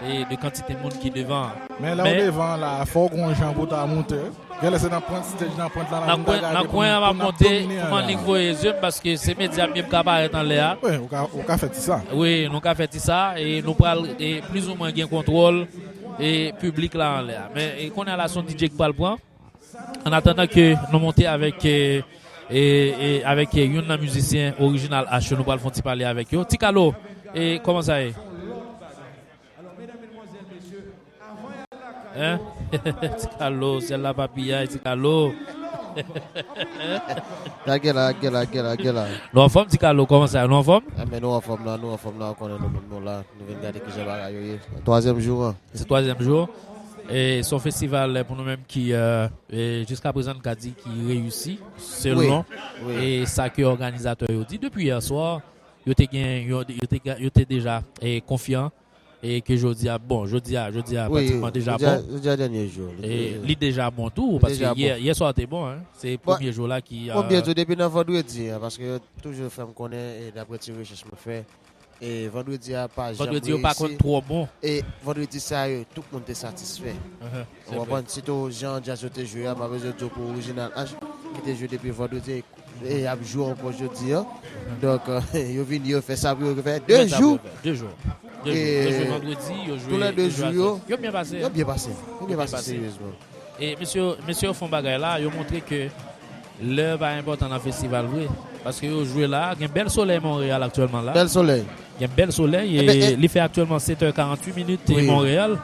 e, de kantite moun ki devan. Men lè w devan la, fò w gon jan pou ta monte. Genlè se nan pwent stage, nan pwent la, nan moun ta gade pou moun domine an la. Nan kwen an m ap monte pou m annik voye zye m, paske se medya m ye m ka parèt anlè a. Wi, ou ka, ou ka fè ti sa. Wi, nou ka fè ti sa, e nou pral, e, plizoumwen gen kontwòl, e, piblik la anlè a. Men, e, kounye a la, se yon D J k pral pran. Annatandan ke nou monte avèk, e, e, e, avèk, e, youn nan mizisyen Original H yo, nou pral fè yon ti pale avèk yo. Ti Kalo, e, kòman sa ye? Hein? Ti Kalo, syèl la pa piyay, Ti Kalo. Gade la, gade la, gade la, gade la. Nou anfòm, Ti Kalo, kòman sa ye? Nou anfòm? Enben, nou anfòm la, nou anfòm la, ou konnen nou menm nou la. Nou vin gade kijan bagay yo ye. Twazyèm jou an. Se twazyèm jou. E se yon festival, e, pou nou menm ki, e, e, jiska prezan n ka di ki reyisi, selon, wi, wi, e sa ke òganizatè yo di. Depi yè swa, yo te gen, yo, yo te, yo te deja, e, konfyan, e ke jodi a, bon, jodi a, jodi a, wi, pratikman deja bon. Jodi a, jodi a dènye jou. E li deja bon tou, paske yè, yè swa te bon, hein. Se premye jou la ki, bon, e, byen tou, depi nan vandredi, hein, paske yo toujou fè m konnen, e daprè ti rechèch mwen fè, e vandredi a pa janm reyisi. Vandredi yo pa konn twò bon. E vandredi sa yo, tout moun te satisfè. Ou konprann? Sitou jan djaz yo te jwe a, m pa bezwen di w pou Original H, ki te jwe depi vandredi, e y ap jwe ankò jodi a. Donk, e, yo vini, yo fè sa pou yo fè de jou. De jou. De jou. Yo jwe vandredi, yo jwe, tou lè de jou yo, yo byen pase. Yo byen pase. Yo byen pase seryezman. E mesye, mesye yo fè yon bagay la, yo montre ke lè pa enpòtan nan festival vre. Paske yo jwe la, gen bèl solèy Monreyal aktyèlman la. Bèl solèy. Gen bèl solèy, e li fè aktyèlman sèt è karannwit minit, e Monreyal.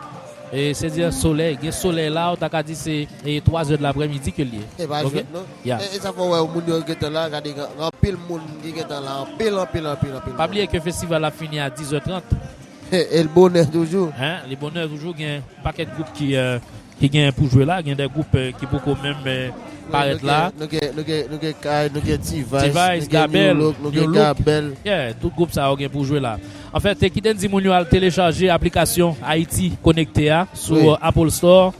E se di solèy, gen solèy la, ou ta ka di se, e, twa zè de laprèmidi ke l ye. E pa jwèt non. E, e sa fè w wè moun yo gentan la, gade, gen anpil moun ki gentan la, anpil, anpil, anpil, anpil moun. Pa bliye ke festival la fini a diz è trant. E l bonè toujou. Hein, li bonè toujou, gen pakèt gwoup ki, e, ki gen pou jwe la, gen de gwoup, e, ki poko menm, e, parèt la. Nou gen, nou gen, nou gen, nou gen Kay, nou gen T-Vice, nou gen New Look, nou gen Gabel. Yeah, tout gwoup sa yo gen pou jwe la. Anfèt, e, kite n di moun yo al telechaje aplikasyon Ayiti Konekte a sou, e, Apple Store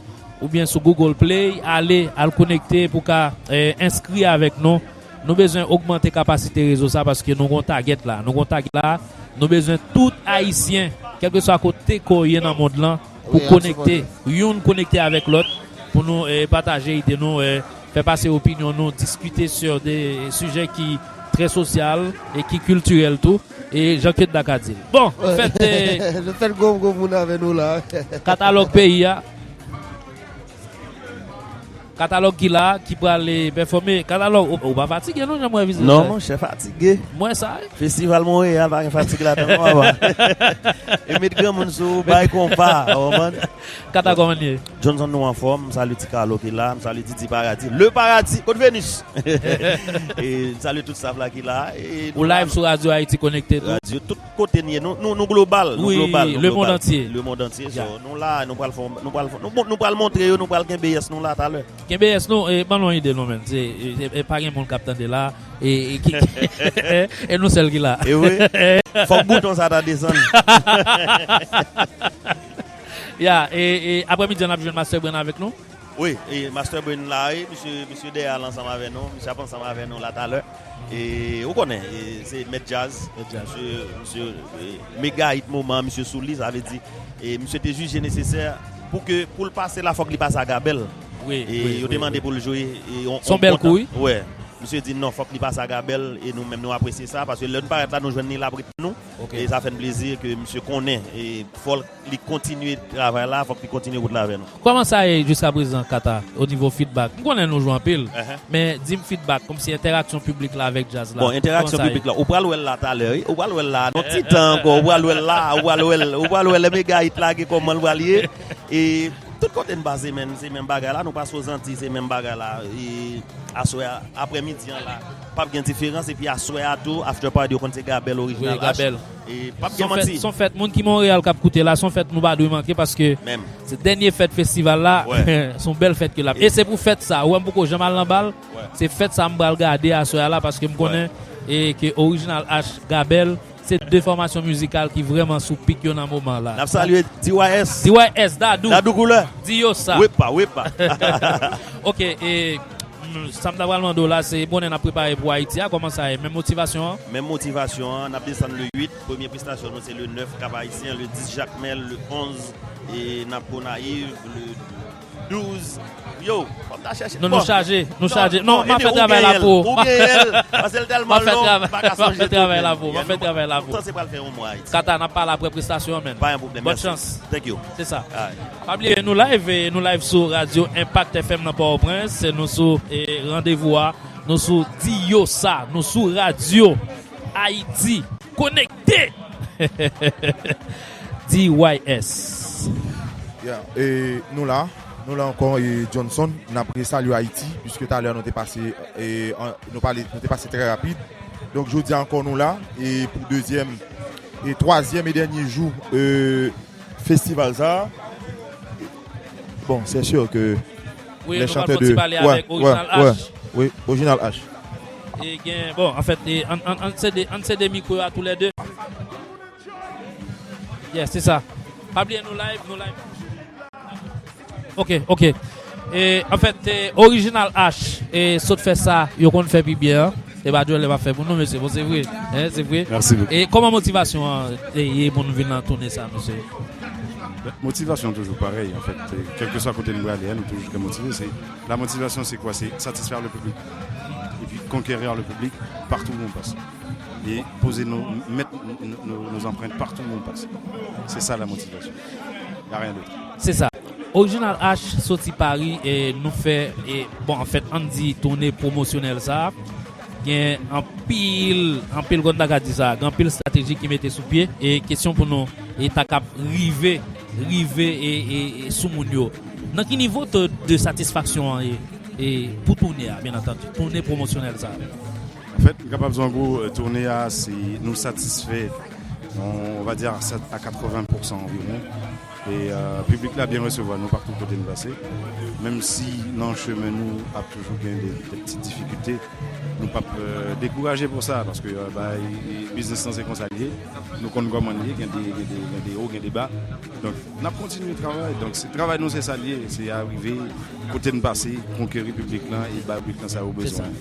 oubyen sou Google Play. Ale, al konekte pou ka, e, enskri avèk nou. Nou bezwen ogmante kapasite rezo sa paske nou gon target la. Nou gon target la. Nou bezwen tout Ayisyen, kèlkeswa kote ke w ye nan mond lan, pou konekte. Youn konekte avèk lòt, pou nou, e, pataje ide nou, e, fè pase opinyon nou, diskite sur de sijè ki trè sosyal e ki kiltirèl tou, e jan ke n ta ka di l. Bon, anfèt, e, nou fè l gwo, gwo moun avè nou la. Katalòg peyi a, katalòg ki la, ki prale pèfòme. Katalòg, ou, ou pa fatige non, jan m wè vizaj la. Non, monchè, fatige. M wè sa, wi. Festival Monreyal pa gen fatig ladan non, papa. E met granmoun sou ou, bay konpa, ou konprann? Kata, kòman l ye? Johnson, nou anfòm, m salye Ti Kalo ki la, m salye Didi Paradi, Le Paradi, kot Venus? E m salye tout staff la ki la. Ou live sou Radio Haïti Connecté tou? Radio, tout kote n ye, nou, nou, nou global, nou global, nou global. Wi, le monde entier. Le monde entier, so, nou la, nou pral fè, nou pral fè, nou, nou pral montre yo, nou pral kenbe yès nou la talè. Kenbe yès nou, e, ban nou yon ide non, menn. Se, e, e, e pa gen moun k ap tande la, e, e ki, e nou sèl ki la. E wi. Fòk bouton sa ta desann. Ya, e, e aprèmidi a n ap jwenn Master Brain avèk nou. Wi, e Master Brain la, wi, misye, misye dèyè a l ansanm avè nou, misye ap ansanm avè nou la talè. E ou konnen, e se mèt djaz. Mèt djaz. Misye, misye, e, mega hit moman, misye sou li, sa vle di, e misye te jije nesesè pou ke, pou l pase la, fòk li pase a Gabel. Wi, e wi, yo te mande pou l jwe, e on, on bèl kou, wi. Wè. Misye di non, fòk li pase a Gabèl, e nou menm nou apresye sa, paske lè n parèt la, nou jwenn li l ap ret nou. E sa fè n plezi ke misye konnen, e fò l, li kontinye travay la, fòk li kontinye wout la avè nou. Kòman sa ye jiskaprezan, Kata, o nivo feedback? M konnen nou jwe anpil, men di m feedback, kòmsi entèraksyon piblik la avèk djaz la. Bon, entèraksyon piblik la, ou pral wè l la talè, wi. Ou pral wè l la, nan ti tan ankò, ou pral wè l la, ou pral wè l, ou pral wè lè mega hit la gen kòman l pral ye. E tout kote n pase, menm, se menm bagay la, nou pase Ozanti, se menm bagay la. E aswè a, aprè midi an la, p ap gen diferans, epi aswè a tou, after party, yo konn se Gabèl, Original H. E p ap gen manti. Se yon fèt, moun ki Monreyal k ap koute la, se yon fèt nou pa dwe manke, paske se dènye fèt festival la, se yon bèl fèt ke l ap. E se pou fèt sa, ou wè m poko janm al nan bal, se fèt sa m pral gade aswè a la, paske m konnen e ke Original H, Gabèl, se de fòmasyon mizikal ki vrèman sou pik yo nan moman la. N ap salye D Y S. D Y S, Dadou. Dadou Koulè. Di yo sa. Wepa, wepa. Ok, e, mm, sa m ta pral mande w la, se bonè n ap prepare pou Ayiti a, kòman sa ye? Menm motivasyon an? Menm motivasyon an, n ap desann le uit, premye prestasyon nou se le nèf Kap Ayisyen, le dis Jakmèl, le onz e n ap Gonayiv, le douz. Yo, fò m ta chèche. Non, nou chaje, nou chaje. Non, m ap fè travay la pou ou. Ou genyen l, paske l tèlman long, m pa ka sonje tou. M ap fè travay la pou ou, m ap fè travay la pou ou. Tan se pral fè yon mwa Ayiti. Kata, n ap pale apre prestasyon an, menn. Pa gen pwoblèm, mèsi. Bòn chans. Thank you. Se sa. Pa bliye, nou live, e nou live sou Radyo Impact F M nan Pòtoprens, nou sou, e, randevou a, nou sou Di Yo Sa, nou sou radyo Ayiti. Konekte! D Y S. Yeah, e nou la, nou la ankò, e Johnson, n ap resalye Ayiti, piske talè nou te pase, e, an, nou pale, nou te pase trè rapid. Donk, jodi a ankò nou la, e pou dezyèm, e twazyèm e dènye jou, e, festival sa. Bon, c'est sûr que les chanteurs de, ouais, ouais, ouais, oui, Original H. E gen, bon, anfèt, e, an, an, an sede, an sede mikwo yo a toulède. Yes, se sa. Pa bliye nou live, nou live. Ok, ok. E, anfèt, e, Original H, e, sot fè sa, yo konn fè pi byen, an. Se pa djòlè m ap fè pou nou, mesye. Bon, se vre. Hein, se vre. Mèsi bokou. E kòman motivasyon an te ye pou nou vin nan toune sa, mesye? Motivasyon toujou parèy, anfèt. E, kèlkeswa kote nou prale a, nou toujou trè motive. Se, la motivation, c'est quoi? C'est satisfaire le public. Et puis conquérir le public partout où on passe. Et poser nos, mettre nos, nos, nos empreintes partout où on passe. C'est ça la motivation. Y a rien d'autre. Se sa. Original H soti Paris e nou fè, e, bon, anfèt, ann di toune pwomosyonèl sa a. Gen anpil, anpil, kòm ta ka di sa, gen anpil estrateji ki mete sou pye e kesyon pou nou e ta kap rive, rive e, e, e sou moun yo. Nan ki nivo to de satisfaksyon an ye, e pou toune a, byen antandi, toune pwomosyonèl sa a? Anfèt, m kapab di w an gwo, e, toune a, se nou satisfè, on, on va dire à, à quatre-vingts pour cent environ. E, e, piblik la byen resevwa nou patou kote n pase. Menm si nan chemen nou ap toujou gen de, de ti difikilte, nou p ap, e, dekouraje pou sa, paske, e, bay, biznis lan se konsa l ye. Nou konn kòman l ye, gen de, gen de, gen de wo, gen de ba. Donk, n ap kontinye travay. Donk, se, travay nou se sa l ye, se arive kote n pase, konkeri piblik lan e bay piblik lan sa yo bezwen.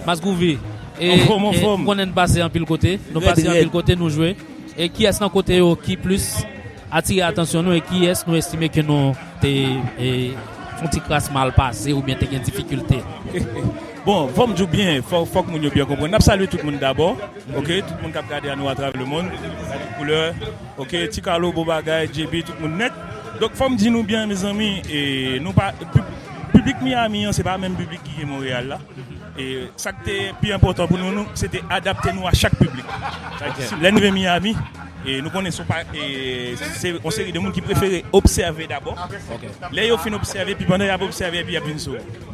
Mas Groovy, e, anfòm, e, anfòm. Konnen n pase anpil kote, nou pase anpil kote, nou jwe. E kiyès nan kote yo ki plis atire atansyon nou e kiyès nou estime ke nou te, e, yon ti kras mal pase oubyen te gen difikilte? Bon, fò m di w byen, fò, fòk moun yo byen konprann. N ap salye tout moun dabò, ok? Tout moun k ap gade a nou atravè lemonn, Dadou Koulè, ok? Ti Carlo, bon bagay, J B, tout moun nèt. Donk, fò m di nou byen, mezanmi, e nou pa, pib-, piblik Miami an, se pa menm piblik ki gen Monreyal la. E sa k te pi enpòtan pou nou, nou, se te adapte nou a chak piblik. Sa vle di, si lè n rive Miami, e nou konnen se pa, e se yon seri de moun ki prefere obsève dabò. Lè yo fin obsève, epi pandan y ap obsève, epi y ap vin sou ou.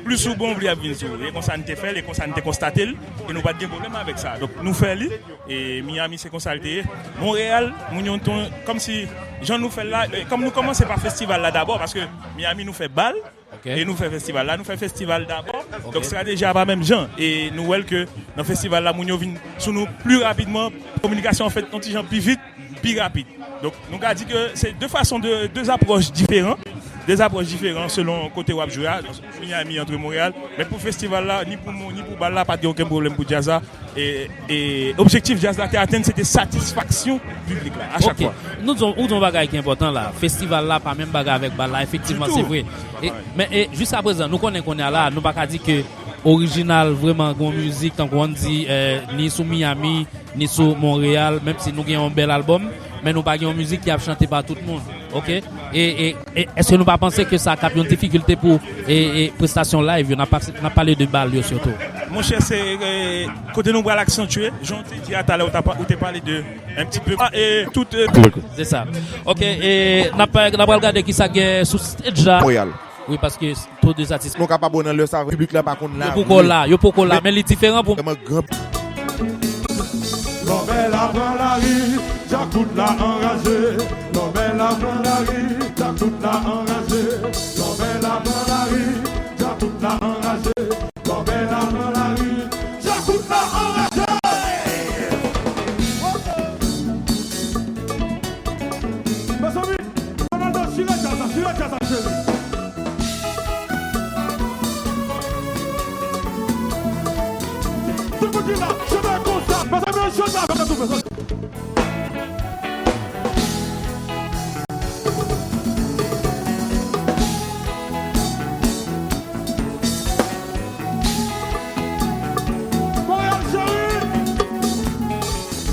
Plis ou bon, plis y ap vin sou ou. E konsa n te fè l, e konsa n te konstate l, e nou pa t gen pwoblèm avèk sa. Donk, nou fè li, e Miami, se konsa l te ye. Monreyal, moun yo ton, kòmsi, jan nou fè l la, e kòm nou kòmanse pa festival la dabò, paske Miami, nou fè bal, e nou fè festival la, nou fè festival dabò. Donk, estrateji a pa menm jan. E nou wè l ke nan festival la, moun yo vin sou nou pli rapidman, kominikasyon an fèt yon ti jan pi vit, pi rapid. Donk, nou ka di ke se de fason, de, de apwòch diferan. De apwòch diferan selon kote w ap jwe a, Miami antre Montréal. Men pou festival la, ni pou, ni pou bal la, pa t gen okenn pwoblèm pou djaz la. E, e objektif djaz la te atenn, se te satisfaksyon piblik la, a chak fwa. Ok. Nou di, ou di yon bagay ki enpòtan la. Festival la pa menm bagay avèk bal la, efektivman, se vre. E, men, e, jis aprezan, nou konnen kounye a la, nou pa ka di ke orijinal vrèman gon mizik, tankou ann di, eh, ni sou Miami, ni sou Montréal, menm si nou gen yon bèl albòm, men nou pa gen yon mizik ki ap chante pa tout moun, ok? E, e, e èske nou pa panse ke sa k ap yon difikilte pou, e, e, prestasyon live yo? N ap pase, n ap pale de bal yo sitou. Monchè, se, e, kote nou pral aksantye, jan w te di a talè, ou ta pa, ou te pale de un petit peu, e, tout, e, se sa. Ok, e n ap, n ap pral gade kisa gen sou stage la. Montréal. Wi, paske tou de atis. Nou kapab wè nan lè sa, piblik la pa konn la. Yo poko la, yo poko la, men li diferan pou. Vrèman gran. Lòbèy la pran lari, djakout la anraje. Lòbèy la pran lari, djakout la anraje. Lòbèy la pran lari, djakout la anraje. Lòbèy la pran lari, djakout la anraje. Mezanmi, Ronaldo, chire djaz la, chire djaz la, cheri. Tout moun ki la, chante konsa. Mezanmi, chante avèk nou, mezanmi. Montréal cheri!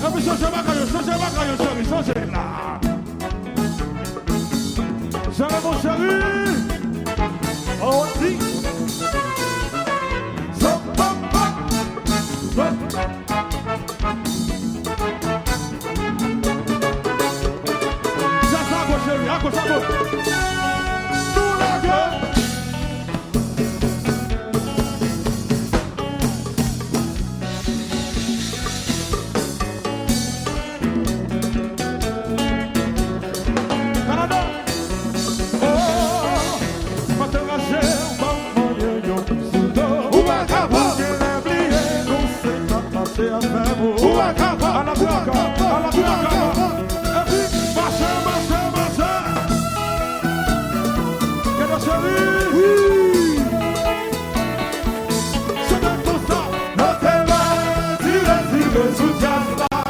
Epi chanje bagay yo, chanje bagay yo, cheri, chanje la. Cheri, mon cheri. Oh, di. Sa, sa, agoch, cheri, agoch, agoch. Nou lage. Kanada. Oh, pa te rache, ou pa manyen yon sou do. Ou pa kapab. Ou gen lè bliye, nou se k ap mache avè w. Ou pa kapab. Ala tou, ala tou, ala tou. Epi, mache, mache, mache. Gade cheri. Wi. Se nan konsa. Nou te la, tire, tire sou djaz la.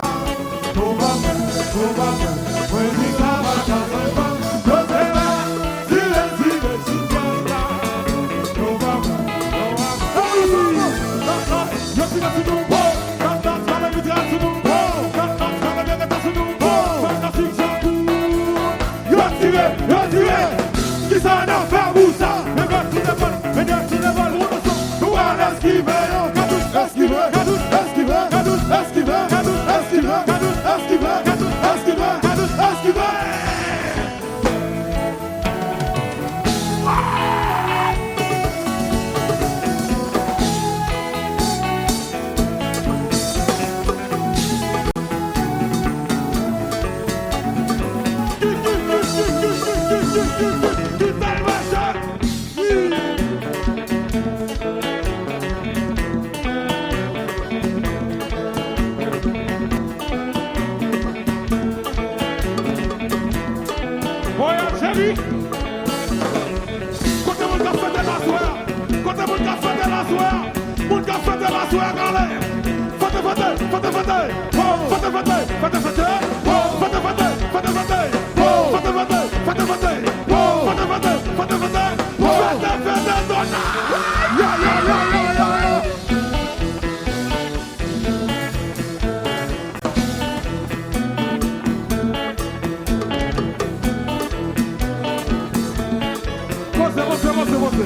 Nou pa fè, nou pa fè. Mwen di sa pa ka fè pa. Nou te la, tire, tire sou djaz la. Nou pa fè, nou pa fè. Yo tire sou nou, po. Kat, kat, kale, yo tire sou nou, po. Kat, kat, kale, yo tire sou nou, po. Fantastik Djakout. Yo tire, yo tire. Kisa n ap fè pou sa? Men gad sou devan, men gad sou devan, nou ansanm. Nou al eskive yo. Eskive, eskive, eskive, eskive, eskive, eskive, eskive, eskive. Voyage, cheri. Kote moun k ap fete la aswè a? Kote moun k ap fete la aswè a? Moun k ap fete la aswè a, gade. Fete, fete, fete, fete. Fete, fete, fete, fete. Fete, fete, fete, fete. Fete, fete, fete, fete. Fete, fete, fete, fete. Fete, fete, dona. Ya, ya, ya, ya, ya, ya. Poze, poze, poze, poze.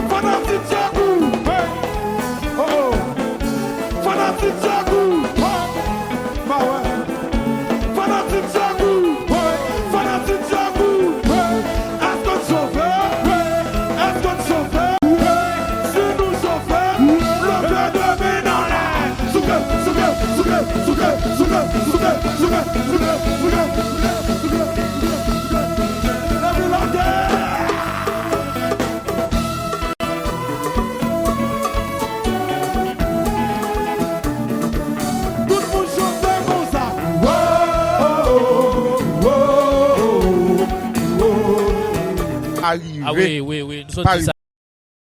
Fanatik Djakout! Hey! Oh, oh! Fanatik Djakout! Oh! Mawè! pa rive. Ah oui, oui, oui. Nou sot di sa.